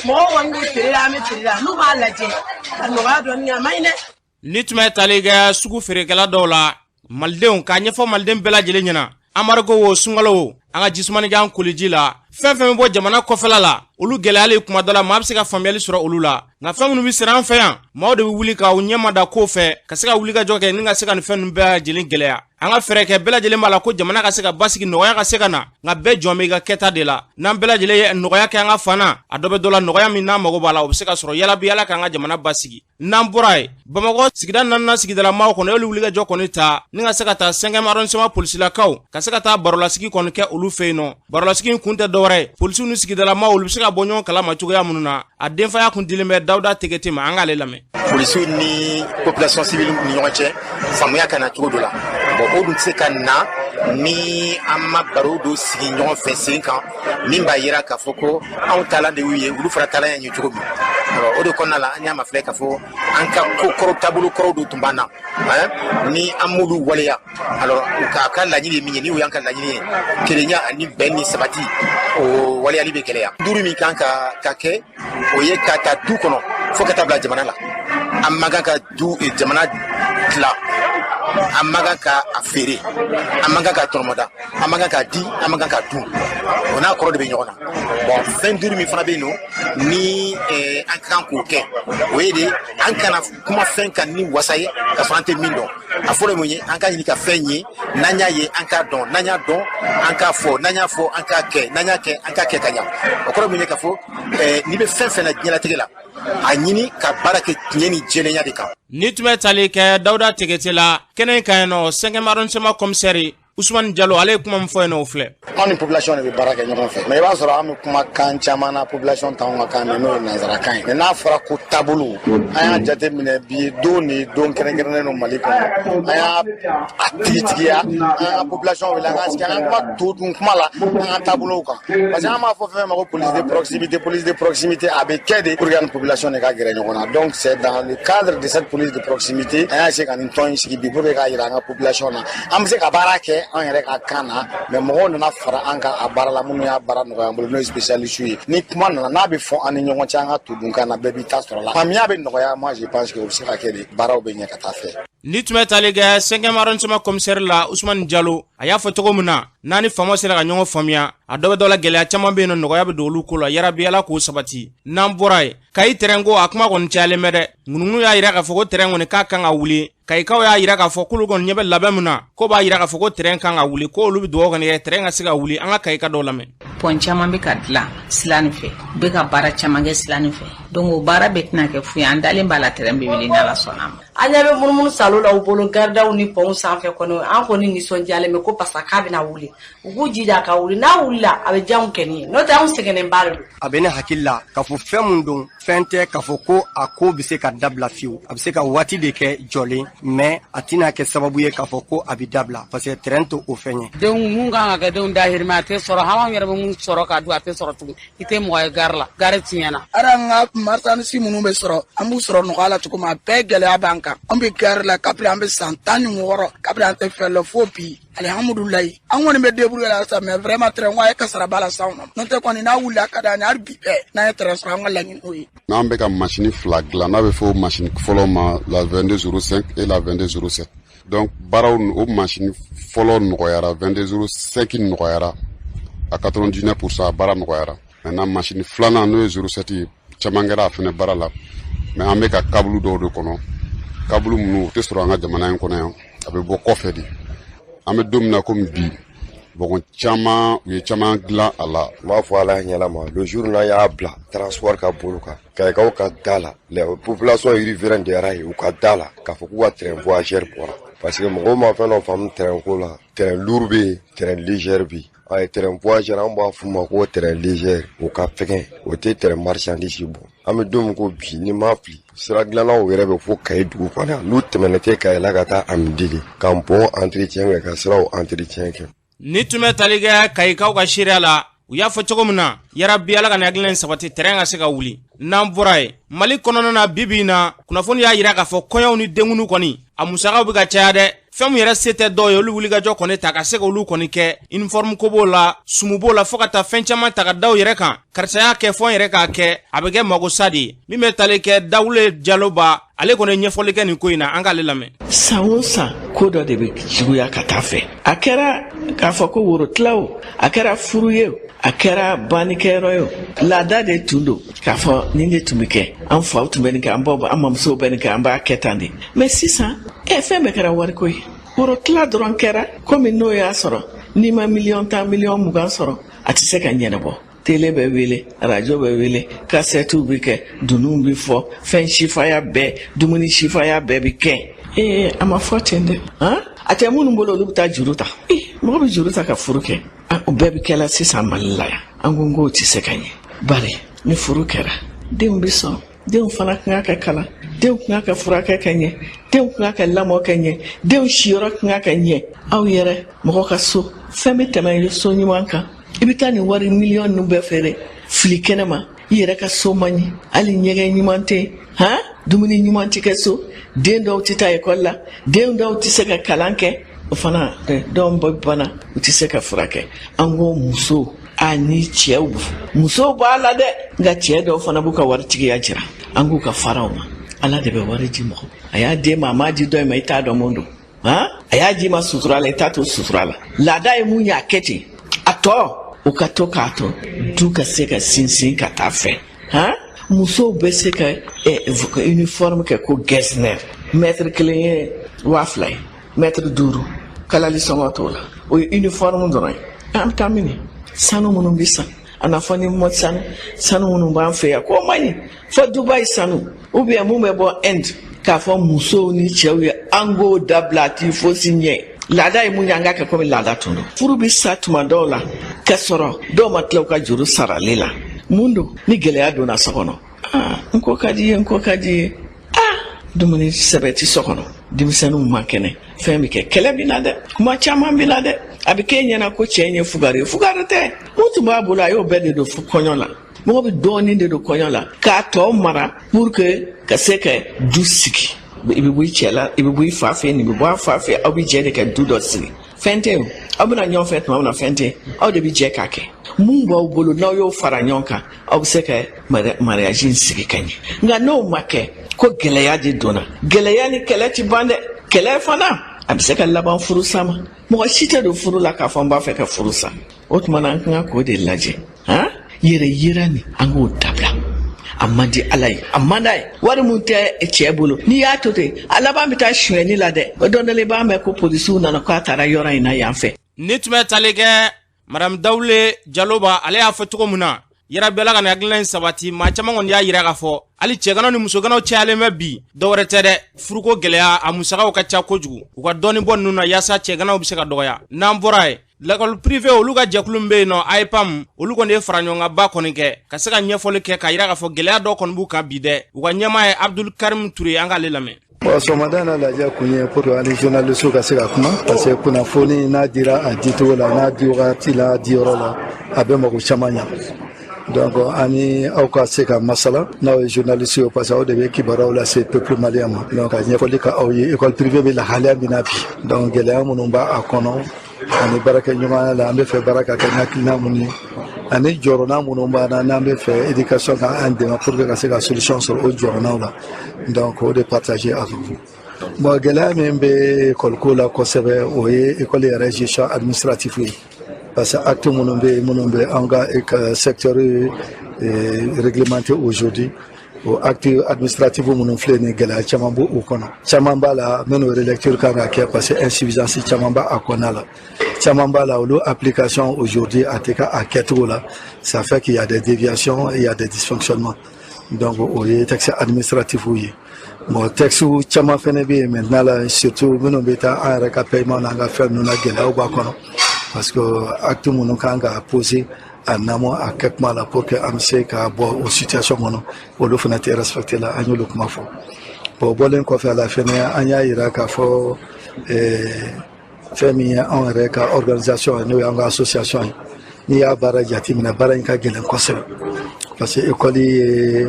Mɔgɔw kɔni bɛ feere la, an bɛ feere la, n'u b'a lajɛ ka nɔgɔya dɔɔni, a man ɲi dɛ. Ni tun bɛ tali kɛ sugu feerekɛla dɔw la, malidenw k'a ɲɛfɔ maliden bɛɛ lajɛlen ɲɛna, embargo wo, sunkalo wo, an ka jisumani kɛ an koliji la. Fɛn fɛn bɛ bɔ jamana kɔfɛla la, olu gɛlɛyalen kuma dɔ la, maa bɛ se ka faamuyali sɔrɔ olu la, nka fɛn minnu bɛ sɛnɛ an fɛ yan, maaw de bɛ wuli k'aw ɲɛma da ko fɛ ka se ka wuli ka jɔ kɛ ni ka se ka nin fɛn ninnu bɛɛ lajɛlen gɛlɛya. An ka fɛɛrɛ kɛ, bɛɛ lajɛlen b'a la ko jamana ka se ka basigi, nɔgɔya ka se ka na, nka bɛɛ jɔn bɛ i ka kɛta de la. N'an bɛɛ lajɛlen ye nɔgɔya kɛ an ka fan na, a dɔ bɛ dɔ la, nɔgɔya min n'an mago b'a la, o bɛ se ka sɔrɔ. Yalabi Ala k'an ka jamana basigi. N'an bɔra yen, Bamakɔ sigida naaninan sigidala maaw kɔnɔ y'olu wulikajɔ kɔni ta ni ka se ka taa 5e arrondissement polisilakaw ka se ka taa barolasigi kɔni kɛ olu fɛ yen nɔ. Barolasigi in kun tɛ dɔwɛrɛ ye, polisiw ni sigidala maaw, olu bɛ se ka bɔ ɲɔgɔn kalama cogoya minnu na. A denfaya kun dilen bɛ Dawuda Tegete ma, an k'ale lamɛn. Polisiw ni population civile ni ɲɔgɔn cɛ, faamuya ka na cogo dɔ la. Bon, o dun tɛ se ka na ni an ma baro dɔ sigi ɲɔgɔn fɛ sen kan min b'a yira k'a fɔ ko anw taalan de y'u ye, olu fana taalan ye cogo min. O de kɔnɔna la, an y'a mafilɛ k'a fɔ an ka ko kɔrɔ, taabolo kɔrɔw dɔ tun b'an na, ni an m'olu waleya, alors u k'a ka laɲini ye min ye, ni o y'an ka laɲini ye, kelenya ani bɛn ni sabati, o waleyali bɛ gɛlɛya. Duuru min kan ka kɛ, o ye ka taa du kɔnɔ fo ka taa bila jamana la. An man kan ka du jamana tila, an man kan ka a feere, an man kan ka tɔnɔmɔda, an man kan ka di, an man kan ka dun. O n'a kɔrɔ de bɛ ɲɔgɔn na. Bon, fɛn duuru min fana bɛ yen nɔ ni an ka kan k'o kɛ, o ye de an kana kuma fɛn kan ni wasa ye ka sɔrɔ an tɛ min dɔn. A fɔlɔ ye mun ye? An ka ɲini ka fɛn ye, n'an y'a ye, an k'a dɔn, n'an y'a dɔn, an k'a fɔ, n'an y'a fɔ, an k'a kɛ, n'an y'a kɛ, an k'a kɛ ka ɲa. O kɔrɔ ye mun ye? K'a fɔ n'i bɛ fɛn fɛn na diɲɛlatigɛ la, a ɲini ka baara kɛ tiɲɛ ni jɛlenya de kan. Ni tun bɛ tali kɛ Dawuda Tegete la kɛnɛ kan yen nɔ, 5e arrondissement commissaire. Usumani Jalo ale ye kuma min fɔ yen nɔ o filɛ. Anw ni population de bɛ baara kɛ ɲɔgɔn fɛ, mais i b'a sɔrɔ an bɛ kuma kan caman na, population t'anw ka kan mɛn, n'o ye nanzarakan ye. Mais n'a fɔra ko taabolo, an y'a jate minɛ bi ye don de ye, don kɛrɛnkɛrɛnnen don Mali kɔnɔ. An y'a a tigitigiya, an ka population wele, an k'an sigi, an ka kuma to dun kuma la an ka taabolow kan, parce que an b'a fɔ fɛn ma ko police de proximité. Police de proximité, a bɛ kɛ de pour que an ni population de ka gɛrɛ ɲɔgɔn na. Donc c'est dans le cadre de cette police de proximité an y'a essayer ka nin tɔn in sigi bi pour que k'a yira an ka population na an bɛ se ka baara kɛ an yɛrɛ ka kan na. Mais mɔgɔw nana fara an kan a baara la, minnu y'a baara nɔgɔya an bolo, n'o ye spécialiste ye. Ni kuma nana n'a bɛ fɔ an ni ɲɔgɔn cɛ an ka todunkan na, bɛɛ b'i ta sɔrɔ la, faamuya bɛ nɔgɔya. Moi, je pense que o bɛ se ka kɛ de, baaraw bɛ ɲɛ ka taa fɛ. Ni tun bɛ tali kɛ 5e arrondissement commissaire la, Usumani Jalo, a y'a fɔ cogo min na, n'a ni faamaw sera ka ɲɔgɔn faamuya, a dɔ bɛ dɔ la, gɛlɛya caman bɛ yen nɔ, nɔgɔya bɛ don olu ko la. Yarabi, Ala k'o sabati. N'an bɔra yen, Kayi tɛrɛn ko, a kuma kɔni cayalen bɛ dɛ. Ŋunuŋunu y'a yira k'a fɔ ko tɛrɛn kɔni k'a kan ka wuli. Kayikaw y'a yira k'a fɔ k'olu kɔni ɲɛ bɛ labɛn min na, k'o b'a yira k'a fɔ ko tɛrɛn kan ka wuli, ko olu bɛ dugawu kɔni kɛ tɛrɛn ka se ka wuli. An ka Kayika dɔw lamɛn. Pɔn caman bɛ ka dilan sila nin fɛ, u bɛ ka baara caman kɛ sila nin fɛ, donc o baara bɛɛ tɛna kɛ fu ye. An dalen b'a la, tɛrɛn bɛ wuli n'Ala sɔnna a ma. An ɲɛ bɛ munumunu salo la u bolo garidaw ni pɔnw sanfɛ kɔni, an kɔni nisɔndiyalen bɛ ko parce que k'a bɛna wuli. U k'u jija ka wuli, n'a wulila a bɛ diya anw kɔni ye, n'o tɛ anw sɛgɛnnenba de don. A bɛ ne hakili la k'a fɔ fɛn mun don, fɛn tɛ k'a fɔ ko a ko bɛ se ka dabila fiyewu. A bɛ se ka waati de kɛ jɔlen, mais a tɛna kɛ sababu ye k'a fɔ ko a bɛ dabila, parce que train to o fɛn ye. Denw mun kan ka kɛ denw dahirimɛ, a tɛ sɔrɔ. Hali anw yɛrɛ bɛ mun sɔrɔ ka dun, a tɛ sɔrɔ tugun. I tɛ mɔgɔ ye gari la, gari tiɲɛna. Hali an ka marchandise minnu bɛ sɔrɔ, an b'u sɔrɔ nɔgɔya la cogo min, a bɛɛ gɛlɛya b'an kan. An bɛ gari la kabini an bɛ san 16, kabini an tɛ fɛn lɔ fo bi, alihamudulilayi, an kɔni bɛ débrouiller la sisan. Mais vraiment, train ko a ye kasaraba lase anw ma, n'o tɛ kɔni n'a wulila a ka d'an ye. Hali bi bɛɛ n'an ye train sɔrɔ, an ka laɲini o ye. N'an bɛ ka masini fila dilan, n'a bɛ fɔ o masini fɔlɔ ma la 2205 et la 2207. Donc baaraw, o masini fɔlɔ nɔgɔyara, 2205 nɔgɔyara à 99%, a baara nɔgɔyara. Maintenant, masini filanan, n'o ye 07 ye, caman kɛra a fɛnɛ baara la, mais an bɛ ka câble dɔw de kɔnɔ, câble minnu u tɛ sɔrɔ an ka jamana in kɔnɔ yan, a bɛ bɔ kɔfɛ de. An bɛ don min na komi bi, bɔgɔ caman, u ye caman dilan a la. N b'a fɔ Ala ɲɛna ma, le jour n'an y'a bila transport ka bolo kan, Kayikaw ka da la, les populations riveraines de yɛrɛ ye, u ka da la k'a fɔ k'u ka train voyageur bɔra, parce que mɔgɔw ma fɛn dɔ faamu train ko la. Train lourd bɛ yen, train légère bɛ yen. A ye train voyageur, an b'a f'u ma ko train légère, o ka fɛgɛn, o tɛ train marchandise bɔ. An bɛ don min ko bi, ni ma fili, sira dilannaw yɛrɛ bɛ fo Kayi dugu kɔnɔ yan, n'u tɛmɛna tɛ Kayi la ka taa Amidili ka pont entretien kɛ, ka siraw entretien kɛ. Ni tun bɛ tali kɛ Kayikaw ka seereya la, u y'a fɔ cogo min na, yarabi, Ala ka nin hakilina in sabati, tɛrɛn ka se ka wuli. N'an bɔra yen, Mali kɔnɔna na, bi bi in na, kunnafoni y'a yira k'a fɔ kɔɲɔw ni denkundiw kɔni, a musakaw bɛ ka caya dɛ. Fɛn min yɛrɛ se tɛ dɔw ye, olu wulikajɔ kɔni ta ka se ka olu kɔni kɛ. Uniforme ko b'o la, sumu b'o la, fo ka taa fɛn caman ta ka da u yɛrɛ kan. Karisa y'a kɛ, fɔ n yɛrɛ k'a kɛ, a bɛ kɛ magosa de ye. Min bɛ tali kɛ Dawule Jaloba, ale kɔni ye ɲɛfɔli kɛ nin ko in na, an k'ale lamɛn. San o san, ko dɔ de bɛ juguya ka taa fɛ. A kɛra k'a fɔ ko worotila o, a kɛra furu ye o, a kɛra bannikɛyɔrɔ ye o, laada de tun don k'a fɔ nin de tun bɛ kɛ. An faw tun bɛ nin kɛ, an baw, an mamusow bɛ nin kɛ, an b'a kɛ tan de. Mais sisan ɛ, fɛn bɛɛ kɛra wariko ye. Worotila dɔrɔn kɛra komi n'o y'a sɔrɔ n'i ma miliyɔn 10, miliyɔn 20 sɔrɔ, a tɛ se ka ɲɛnabɔ. Tele bɛ wele, arajo bɛ wele, kasɛtiw bɛ kɛ, dununw bɛ fɔ, fɛn sifaya bɛɛ, dumuni sifaya bɛɛ bɛ kɛ. Ee, a ma fɔ ten dɛ. Han, a tɛ minnu bolo, olu bɛ taa juru ta. Ee, mɔgɔ bɛ juru ta ka furu kɛ, o bɛɛ bɛ kɛla sisan Mali la yan. An ko k'o tɛ se ka ɲɛ, bari ni furu kɛra, denw bɛ sɔrɔ, denw fana kan ka kalan, denw kan ka furakɛ ka ɲɛ, denw kan ka lamɔ ka ɲɛ, denw siyɔrɔ kan ka ɲɛ. Aw yɛrɛ, mɔgɔ ka so, fɛn bɛ tɛmɛ so ɲuman kan? I bɛ taa nin wari miliyɔn ninnu bɛɛ feere fili kɛnɛ ma, i yɛrɛ ka so man ɲi, hali ɲɛgɛn ɲuman tɛ yen, han, dumuni ɲuman tɛ kɛ so, den dɔw tɛ taa ekɔli la, den dɔw tɛ se ka kalan kɛ, o fana dɔw bɛ bana, u tɛ se ka furakɛ. An ko musow a ni cɛw, musow b'a la dɛ, nka cɛ dɔw fana b'u ka waritigiya jira. An k'u ka fara u ma. Ala de bɛ wari di mɔgɔ, a y'a d'e ma, a m'a di dɔ in ma, i t'a dɔn mun don. Han, a y'a di ma sutura la, i t'a to sutura la. Laada ye mun ye, a kɛ ten. A tɔ, o ka to k'a to du ka se ka sinsin ka taa fɛ. Han, musow bɛ se ka uniforme kɛ ko Getzner, mètre kelen ye 2000 ye, mètre duuru, kalali sɔngɔ t'o la, o ye uniforme dɔrɔn ye. An bɛ taa mini sanu minnu bɛ san, a na fɔ ni mɔ sanu, sanu minnu b'an fɛ yan k'o man ɲi, fo Dubayi sanu ou bien mun bɛ bɔ Inde, k'a fɔ musow ni cɛw ye, an k'o dabila, a t'i fosi ɲɛ. Laada ye mun ye, an k'a kɛ komi laada tun don. Furu bɛ sa tuma dɔw la k'a sɔrɔ dɔw ma tila u ka juru sarali la. Mun don? Ni gɛlɛya donna so kɔnɔ, aa, n ko ka di ye, n ko ka di ye, aa, dumuni sɛbɛ ti so kɔnɔ, denmisɛnninw man kɛnɛ, fɛn bɛ kɛ, kɛlɛ bɛ na dɛ, kuma caman bɛ na dɛ. A bɛ k'e ɲɛna ko cɛ in ye fugari ye. Fugari tɛ. Mun tun b'a bolo, a y'o bɛɛ de don kɔɲɔ la. Mɔgɔ bɛ dɔɔnin de don kɔɲɔ la k'a tɔ mara pour que ka se ka du sigi. I bɛ bɔ i cɛ la, i bɛ bɔ i fa fɛ, nin bɛ bɔ a fa fɛ, aw bɛ jɛ de ka du dɔ sigi. Fɛn tɛ yen. Aw bɛna ɲɔgɔn fɛ tuma min na, fɛn tɛ, aw de bɛ jɛ k'a kɛ. Mun b'aw bolo, n'aw y'o fara ɲɔgɔn kan, aw bɛ se ka mariage in sigi ka ɲɛ. Nka n'o ma kɛ, ko gɛlɛya de donna, gɛlɛya ni kɛlɛ ti ban dɛ. Kɛlɛ fana, a bɛ se ka laban furusa ma. Mɔgɔ si tɛ don furu la k'a fɔ n b'a fɛ ka furu sa. O tuma na, an kan k'o de lajɛ. Han, yɛrɛ yira nin, an k'o dabila. A man di Ala ye, a man d'a ye. Wari mun tɛ cɛ bolo, n'i y'a to ten, a laban bɛ taa sonyɛni la dɛ. O don dɔ la, i b'a mɛn ko polisiw nana, k'a taara yɔrɔ in na yan fɛ. Ni tun bɛ tali kɛ Madame Dawule Jaloba, ale y'a fɔ cogo min na, yarabi Ala ka nin hakilina in sabati. Maa caman kɔni y'a yira k'a fɔ hali cɛganaw ni musoganaw cayalen bɛ bi, dɔwɛrɛ tɛ dɛ, furuko gɛlɛya, a musakaw ka ca kojugu. U ka dɔɔni bɔ ninnu na yaasa cɛganaw bɛ se ka dɔgɔya. N'an bɔra yen, lakɔli privé olu ka jɛkulu min bɛ yen nɔ, AEPAM, olu kɔni ye fara ɲɔgɔnkanba kɔni kɛ ka se ka ɲɛfɔli kɛ k'a yira k'a fɔ gɛlɛya dɔ kɔni b'u kan bi dɛ. U ka ɲɛmaa ye Abdul Karim Ture, an k'ale lamɛn. Bon, sɔgɔmada in na lajɛ kun ye pour que ani journaliste ka se ka kuma, parce que kunnafoni n'a dira a dicogo la, n'a di wagati la, a di yɔrɔ la, a bɛ mago caman ɲa. Donc ani aw ka se ka masala, n'aw ye journaliste ye, parce que aw de bɛ kibaruyaw lase peuple malien ma. Donc ka ɲɛfɔli ka aw ye école privée bɛ lahalaya min na bi, donc gɛlɛya minnu b'a kɔnɔ, ani baarakɛɲɔgɔnya la, an bɛ fɛ baara ka kɛ ni hakilina minnu ye, ani jɔrɔna minnu b'an na, n'an bɛ fɛ éducation ka an dɛmɛ pour que ka se ka solution sɔrɔ o jɔrɔnaw la. Donc o de partager avec vous. Bon, gɛlɛya min bɛ école ko la kosɛbɛ, o ye école yɛrɛ gestion administrative ye, parce que acte minnu bɛ yen, minnu bɛ an ka secteur réglementé aujourd'hui, o acte administratif minnu filɛ nin, gɛlɛya caman b'o kɔnɔ. Caman b'a la minnu relecture kan ka kɛ, parce que insuffisance caman b'a kɔnɔna la. Caman b'a la, olu application aujourd'hui a tɛ kɛ a kɛcogo la. Ça fait qu'il y a des déviations et il y a des dysfonctionnements. Donc o ye texte administratif ye. Bon, texte caman fɛnɛ bɛ yen maintenant la, surtout minnu bɛ taa an yɛrɛ ka paiement n'an ka fɛn ninnu na, gɛlɛyaw b'a kɔnɔ, parce que acte minnu kan ka poser en amont, a kɛ kuma la, pour que an bɛ se ka bɔ o situation kɔnɔ, olu fana tɛ respecté la. An y'olu kuma fɔ. Bon, o bɔlen kɔfɛ a la fɛnɛ, an y'a yira k'a fɔ fɛn min ye anw yɛrɛ ka organisation ye, n'o y'an ka association ye, n'i y'a baara jateminɛ, baara in ka gɛlɛn kosɛbɛ, parce que école ye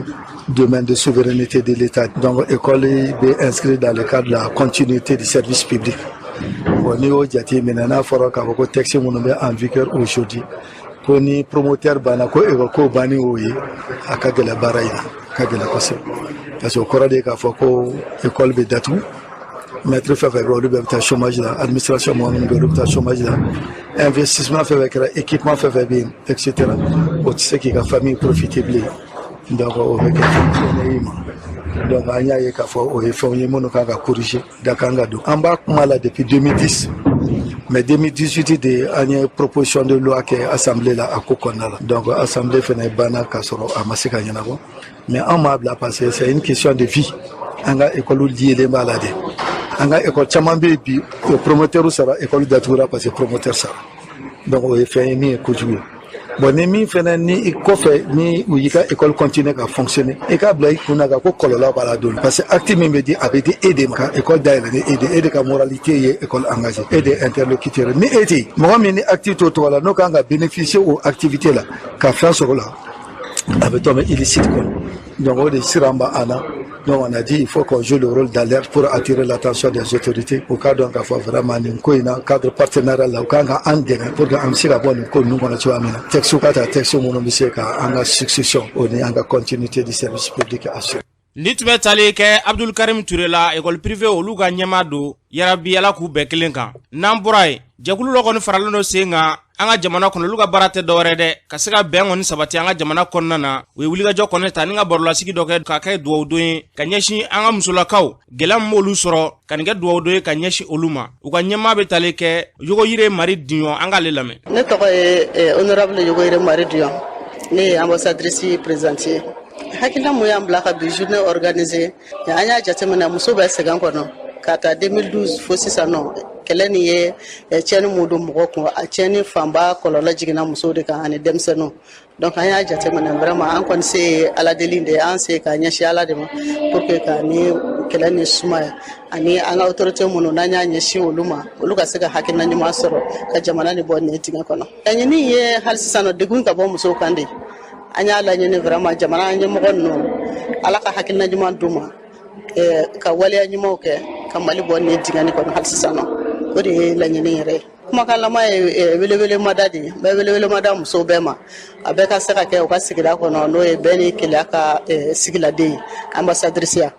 domaine de souveraineté de l'État. Donc école bɛ inscrit dans le cadre de la continuité du service public. Bon, n'i y'o jateminɛ, n'a fɔra k'a fɔ ko texte minnu bɛ en vigueur aujourd'hui, ko ni promoteur banna, ko école ko banni, o ye a ka gɛlɛn baara in na, a ka gɛlɛn kosɛbɛ, parce que o kɔrɔ de ye k'a fɔ ko école bɛ datugu, maître fɛn fɛn bɛ, olu bɛɛ bɛ taa chômage la, administration mɔgɔ minnu bɛ, olu bɛ taa chômage la, investissement fɛn fɛn kɛra, équipement fɛn fɛn bɛ yen, et cetera, o tɛ se k'i ka famille profiter bilen. Donc o bɛ kɛ fɛn tiɲɛnen y'i ma. Donc an y'a ye k'a fɔ o ye fɛnw ye minnu kan ka corriger, da kan ka don. An b'a kuma la depuis 2010, mais 2018 de an ye proposition de loi kɛ assemblée la a ko kɔnɔna la. Donc assemblée fɛnɛ banna k'a sɔrɔ a ma se ka ɲɛnabɔ. Mais an m'a bila, parce que c'est une question de vie. An ka école liélen b'a la de. An ka école caman bɛ yen bi, o promoteur sara, école datugura parce que promoteur sara. Donc o ye fɛn ye min ye kojugu ye. Bon, ni min fɛnɛ ni i kɔfɛ ni u y'i ka école continuer ka fonctionner, i k'a bila i kun na ka ko kɔlɔlɔ b'a la don, parce que acte min bɛ di, a bɛ di e de ma ka école dayɛlɛ, ni e de, e de ka moralité ye école engagé, e de ye interlocuteur. Ni e tɛ yen, mɔgɔ min ni acte t'o tɔgɔ la, n'o kan ka bénéficier o activité la ka fɛn sɔrɔ o la, a bɛ tomber illicite kɔnɔ. Donc o de siran b'an na. Donc on a dit il faut qu'on joue le rôle d'alerte pour attirer l'attention des autorités, u k'a dɔn k'a fɔ vraiment nin ko in na, cadre partenariat la, u kan ka an dɛmɛ pour que an bɛ se ka bɔ nin ko ninnu kɔnɔ cogoya min na. Texte ka ta, texte minnu bɛ se ka an ka succession o ni an ka continuité du service public assurer. Ni tun bɛ tali kɛ Abdul Karim Ture la, école privée olu ka ɲɛmaa don. Yarabi Ala k'u bɛɛ kelen kan. N'an bɔra yen, jɛkulu dɔ kɔni faralen don sen kan an ka jamana kɔnɔ. Olu ka baara tɛ dɔwɛrɛ dɛ, ka se ka bɛn kɔni sabati an ka jamana kɔnɔna na. U ye wulikajɔ kɔni ta ni ka barolasigi dɔ kɛ k'a kɛ dugawudon ye ka ɲɛsin an ka musolakaw, gɛlɛya min b'olu sɔrɔ, ka nin kɛ dugawudon ye ka ɲɛsin olu ma. U ka ɲɛmaa bɛ tali kɛ Yogoyire Mari Diɲɔ, an k'ale lamɛn. Ne tɔgɔ ye honorable Yogoyire Mari Diɲɔ, ne ye ambassadrice présidente ye. Hakilina mun y'an bila ka bi journée organiser? An y'a jateminɛ, muso bɛ sɛgɛn kɔnɔ. Ka ta 2012 fo sisan nɔ, kɛlɛ nin ye tiɲɛni mun don mɔgɔ kun, a tiɲɛni fanba kɔlɔlɔ jiginna musow de kan ani denmisɛnninw. Donc an y'a jateminɛ, vraiment, an kɔni se ye Ala deli de ye, an se ka ɲɛsin Ala de ma pour que ka ni kɛlɛ ni sumaya, ani an ka autorité minnu n'an y'a ɲɛsin olu ma, olu ka se ka hakilina ɲuman sɔrɔ ka jamana ni bɔ nin dingɛ kɔnɔ. Laɲini ye hali sisan nɔ, degun ka bɔ musow kan de. An y'a laɲini vraiment, jamana ɲɛmɔgɔ ninnu, Ala ka hakilina ɲuman d'u ma ka waleya ɲumanw kɛ ka Mali bɔ nin dingɛ nin kɔnɔ. Hali sisan nɔ, o de ye laɲini yɛrɛ ye. Kumakan laban ye welewelemada de ye. N bɛ welewelemada musow bɛɛ ma, a bɛɛ ka se ka kɛ u ka sigida kɔnɔ, n'o ye bɛɛ ni keleya ka sigiladen ye, ambassadrice ya.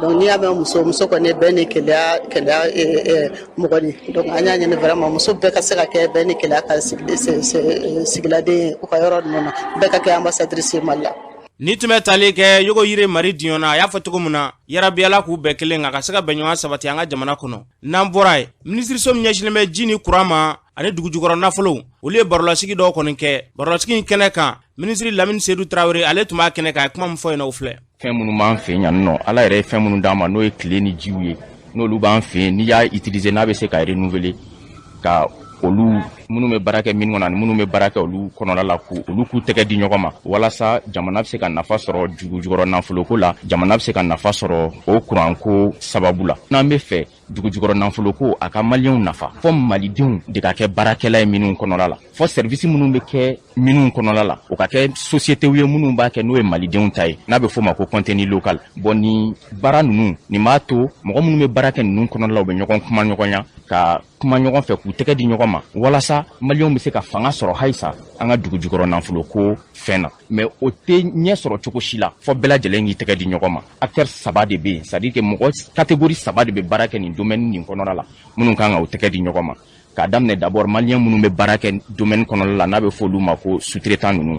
Donc n'i y'a mɛn muso, muso kɔni ye bɛɛ ni keleya keleya mɔgɔ de. Donc an y'a ɲini vraiment, muso bɛɛ ka se ka kɛ bɛɛ ni keleya ka sigiladen ye u ka yɔrɔ ninnu na, bɛɛ ka kɛ ambassadrice ye Mali la. Ni tun bɛ tali kɛ Yogo Yire Mari Diɲɔ na, a y'a fɔ cogo min na, yarabi Ala k'u bɛɛ kelen kan ka se ka bɛnɲɔgɔn sabati an ka jamana kɔnɔ. N'an bɔra yen, minisiriso min ɲɛsinnen bɛ ji ni kuran ma ani dugujukɔrɔ nafolo, olu ye barolasigi dɔw kɔni kɛ. Barolasigi in kɛnɛ kan, minisiri Lamini Sedu Tarawele, ale tun b'a kɛnɛ kan. A ye kuma min fɔ yen nɔ, o filɛ. Fɛn minnu b'an fɛ yan nɔ, Ala yɛrɛ ye fɛn minnu d'an ma, n'o ye tile ni jiw ye, n'olu b'an fɛ yen, n'i y'a utiliser, n'a bɛ se ka renouveler, ka olu minnu bɛ baara kɛ mine kɔnɔ ani minnu bɛ baara kɛ olu kɔnɔna la, k'u olu k'u tɛgɛ di ɲɔgɔn ma, walasa jamana bɛ se ka nafa sɔrɔ dugujukɔrɔ nafoloko la, jamana bɛ se ka nafa sɔrɔ o kuranko sababu la. N'an bɛ fɛ dugujukɔrɔ nafoloko a ka Maliyɛnw nafa, fɔ Malidenw de ka kɛ baarakɛla ye minnu kɔnɔna la, fɔ service minnu bɛ kɛ minnu kɔnɔna la, o ka kɛ sociétéw ye minnu b'a kɛ, n'o ye Malidenw ta ye, n'a bɛ f'o ma ko contenu local. Bon, nin baara ninnu, nin b'a to mɔgɔ minnu bɛ baara kɛ ninnu kɔnɔna la, u bɛ ɲɔgɔn kuma ɲɔgɔnya, ka kuma ɲɔgɔn fɛ, k'u tɛgɛ di ɲɔgɔn ma, walasa Maliyɛnw bɛ se ka fanga sɔrɔ halisa an ka dugujukɔrɔ nafolo ko fɛn na. Mais o tɛ ɲɛ sɔrɔ cogo si la fɔ bɛɛ lajɛlen k'i tɛgɛ di ɲɔgɔn ma. Acteur saba de bɛ yen, c'est à dire que mɔgɔ catégorie saba de bɛ baara kɛ nin domaine nin kɔnɔna la, minnu kan ka u tɛgɛ di ɲɔgɔn ma. K'a daminɛ d'abord Maliyɛn minnu bɛ baara kɛ domaine kɔnɔna la, n'a bɛ fɔ olu ma ko sous-traitant ninnu,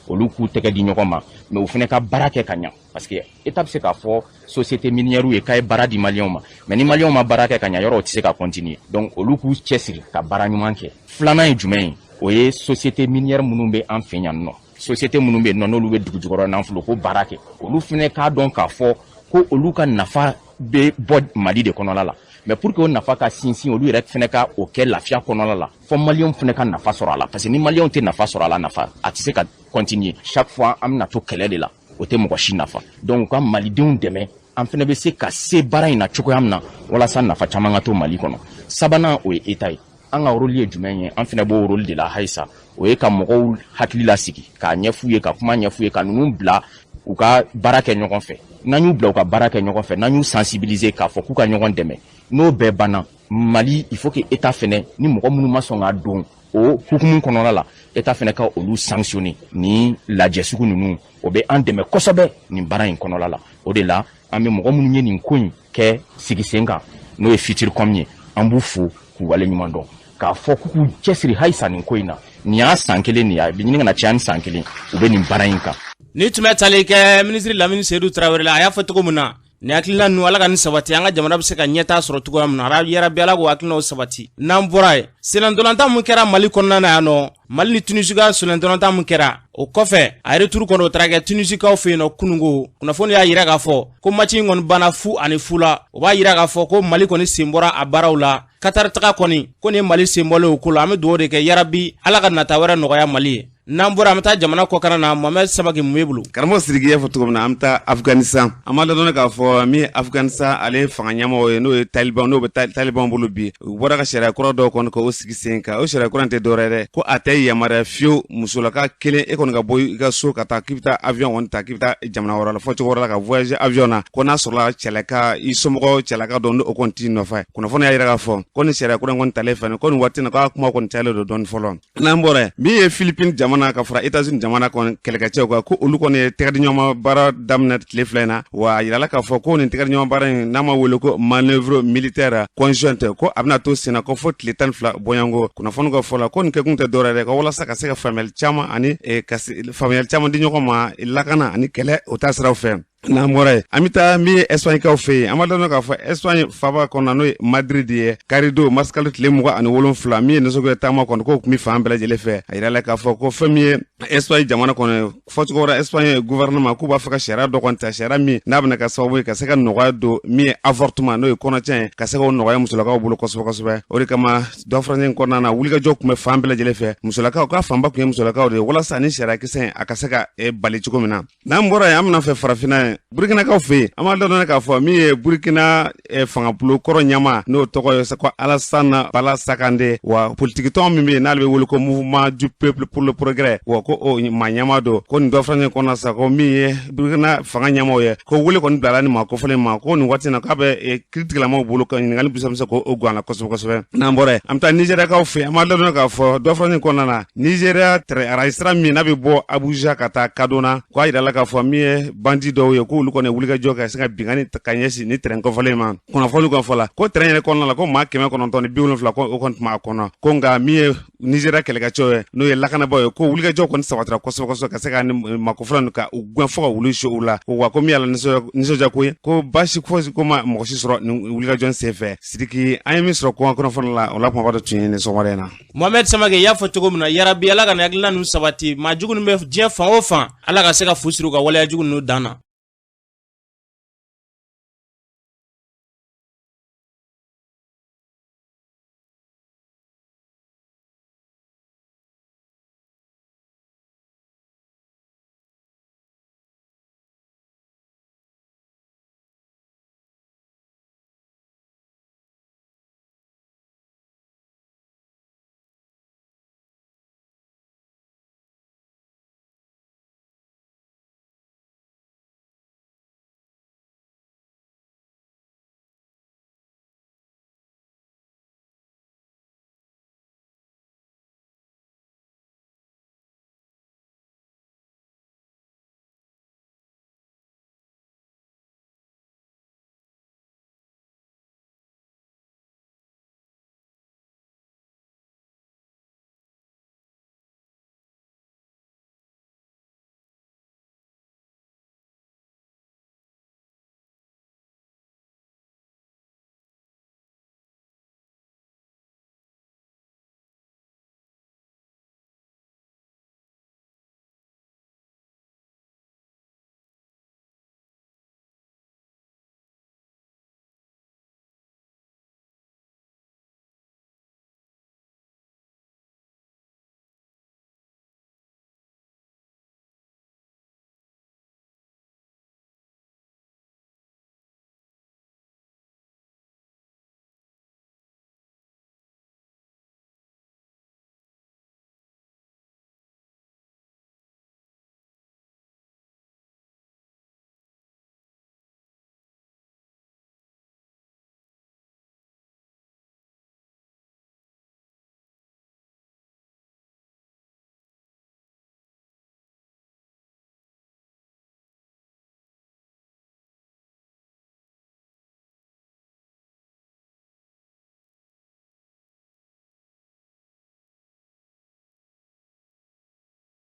olu k'u tɛgɛ di ɲɔgɔn ma, mais u fana ka baara kɛ ka ɲa, parce que État bɛ se k'a fɔ société minière ye k'a ye baara di Maliyɛnw ma, mais ni Maliyɛnw ma baara kɛ ka ɲa, yɔrɔ o tɛ se ka continuer. Donc olu k'u cɛsiri ka baara ɲuman kɛ. Filanan ye jumɛn ye? O ye société minière minnu bɛ an fɛ yan nɔ, société minnu bɛ yen nɔ, n'olu bɛ dugujukɔrɔ nafolo ko baara kɛ, olu fana k'a dɔn k'a fɔ ko olu ka nafa bɛ bɔ Mali de kɔnɔna la. Mais pour que o nafa ka sinsin, olu yɛrɛ fana ka o kɛ lafiya kɔnɔna la, fɔ Maliyɛnw fana ka nafa sɔrɔ a la, parce que ni Maliyɛnw tɛ nafa sɔrɔ a la, nafa a tɛ se ka continuer. Chaque fois an bɛna to kɛlɛ de la, o tɛ mɔgɔ si nafa. Donc u ka Malidenw dɛmɛ, an fana bɛ se ka se baara in na cogoya min na, walasa nafa caman ka to Mali kɔnɔ. Sabanan, o ye État ye. An ka rôle ye jumɛn ye? An fana b'o rôle de la halisa, o ye ka mɔgɔw hakili lasigi, k'a ɲɛf'u ye, ka kuma ɲɛf'u ye, ka ninnu bila u ka baara kɛ ɲɔgɔn fɛ. N'an y'u bila u ka baara kɛ ɲɔgɔn fɛ, n'an y'u sensibiliser k'a fɔ k'u ka ɲɔgɔn dɛmɛ, n'o bɛɛ banna, Mali, il faut que État fɛnɛ ni mɔgɔ minnu ma sɔn ka don o hukumu kɔnɔna la, État fɛnɛ ka olu sanctionner. Ni lajɛ sugu ninnu, o bɛ an dɛmɛ kosɛbɛ nin baara in kɔnɔna la. O de la, an bɛ mɔgɔ minnu ye nin ko in kɛ sigi sen kan, n'o ye Futurcom ye, an b'u fo k'u waleɲuman dɔn, k'a fɔ k'u k'u cɛsiri halisa nin ko in na. Nin y'a san kelen nin ye, a bɛ ɲini ka na caya ni san kelen u bɛ nin baara in kan. Ni tun bɛ tali kɛ minisiri Lamini Sedu Tarawele la, a y'a fɔ cogo min na, nin hakilina ninnu, Ala ka nin sabati, an ka jamana bɛ se ka ɲɛtaa sɔrɔ cogoya min na. Yarabi Ala k'o hakilinaw sabati. N'an bɔra yen, sennantolatan mun kɛra Mali kɔnɔna na yan nɔ, Mali ni Tunisi ka sennantolatan mun kɛra, o kɔfɛ a retour kɔnɔ, o taara kɛ Tunisikaw fɛ yen nɔ kununko. Kunnafoni y'a yira k'a fɔ ko match in kɔni banna 0-0 la. O b'a yira k'a fɔ ko Mali kɔni sen bɔra a baaraw la. Katari taga kɔni ko nin ye Mali sen bɔlen o ko la. An bɛ dugawu de kɛ, yarabi Ala ka nata wɛrɛ nɔgɔya Mali ye. N'an bɔra, an bɛ taa jamana kɔkana na. Mohamɛd Samake, mun b'e bolo? Karamɔgɔ Sidiki y'a fɔ cogo min na, an bɛ taa Afganistan. An b'a ladɔnni k'a fɔ min ye Afganistan ale fanga ɲɛmɔgɔ ye, n'o ye Taliban, n'o bɛ Taliban bolo bi, u bɔra ka sariya kura dɔw kɔni k'o sigi sen kan. O sariya kura in tɛ dɔwɛrɛ dɛ, ko a tɛ yamaruya fiyewu musolaka kelen e kɔni ka bɔ i ka so ka taa k'i bɛ taa avion kɔni ta k'i bɛ taa jamana wɛrɛ la, fɔ cogo wɛrɛ la, ka voyager avion na, ko n'a sɔrɔla cɛlaka, i somɔgɔ cɛlaka dɔ n'o kɔni t'i nɔfɛ. Kunnafoni y'a yira k'a fɔ ko ni sariya kura in kɔni talen fɛnɛ ko nin waati in na, k'a kuma kɔni cayalen don dɔɔni fɔlɔ. N'an bɔra min ye Philippine jamana ka fara États-Unis jamana kɔni kɛlɛkɛcɛw kan, ko olu kɔni ye tɛgɛdiɲɔgɔnma baara daminɛ tile 2 in na. Wa a yirala k'a fɔ ko nin tɛgɛdiɲɔgɔn baara in, n'a ma wele ko manœuvre militaire conjointe, ko a bɛna to senna ko fo tile 12 bɔɲɔgɔnko. Kunnafoni ka fɔ la, ko nin kɛkun tɛ dɔwɛrɛ dɛ, ko walasa ka se ka faamuyali caman ani ka faamuyali caman di ɲɔgɔn ma lakana ani kɛlɛ o taa siraw fɛ. N'an bɔra yen, an bɛ taa min ye Espagne-kaw fɛ yen. An b'a dɔn k'a fɔ Espagne faaba kɔnɔ, n'o ye Madrid ye, karidon marisikalo tile 27, min ye nisɔngoya taama kɔni k'o tun bɛ fan bɛɛ lajɛlen fɛ. A yirala k'a fɔ ko fɛn min ye Espagne jamana kɔnɔ, fɔcogo wɛrɛ, Espagne gouvernement k'u b'a fɛ ka sariya dɔ kɔni ta, sariya min n'a bɛna kɛ sababu ye ka se ka nɔgɔya don min ye avortement, n'o ye kɔnɔtiɲɛ ye, ka se k'o nɔgɔya musolakaw bolo kosɛbɛ kosɛbɛ. O de kama dɔ furancɛ kɔnɔna na, wulikajɔ tun bɛ fan bɛɛ lajɛlen fɛ. Musolakaw k'a fanba tun ye musolakaw de ye, walasa ni sariya kisɛ a ka se ka bali cogo min na. N'an bɔra yen, an bɛna fɛ farafinna ye, Burkinakaw fɛ yen. An b'a dɔn k'a fɔ min ye Burkina fangabulon kɔrɔ ɲɛmaa, n'o tɔgɔ ye ko Alassane Bala Sakande, wa politikitɔn min bɛ yen n'ale bɛ wele ko Mouvement du peuple pour le progrès, wa ko o maa ɲɛmaa don, ko nin dɔ furancɛ kɔnɔna sa, ko min ye Burkina fanga ɲɛmaaw ye, ko wele kɔni bilala ni maa kofɔlen ma, ko nin waati na k'a bɛ kiiritigɛlamaw bolo ka ɲininkali bisa ko o gan la kosɛbɛ kosɛbɛ. N'an bɔra yen, an bɛ taa Nizeriyakaw fɛ yen. An b'a dɔn k'a fɔ dɔ furancɛ kɔnɔna na, Nizeriya arajo sira min n'a bɛ bɔ Abuja ka taa Kaduna, ko a yirala k'a fɔ min ye bandi dɔw ye, k'olu kɔni wulikajɔ ka se ka binkanni ka ɲɛsin ni tɛrɛn kɔfɔlen ma. Kunnafoni kɔni fɔ la ko tɛrɛn yɛrɛ kɔnɔna la, ko maa 970 ko o kɔni tun b'a kɔnɔ, ko nka min ye Nizeriya kɛlɛkɛcɛw ye, n'o ye lakanabaaw ye, ko wulikajɔ kɔni sabatira kosɛbɛ kosɛbɛ ka se ka ni makofɔlɔ ka u gɛn fo ka wulu su u la. Wa ko min y'a la nisɔndiya ko ye, ko baasi fosi ko ma mɔgɔ si sɔrɔ nin wulikajɔ in senfɛ. Sidiki, an ye min sɔrɔ kɔngɔ kunnafoni la, o la kumaba dɔ tun ye nin sɔgɔmada in na. Mohamed Samake, i y'a fɔ cogo min na, yarabi Ala ka nin hakilina ninnu sabati. Maa jugu ninnu bɛ diɲɛ fan o fan, Ala ka se ka fu siri u ka waleya jugu ninnu dan na.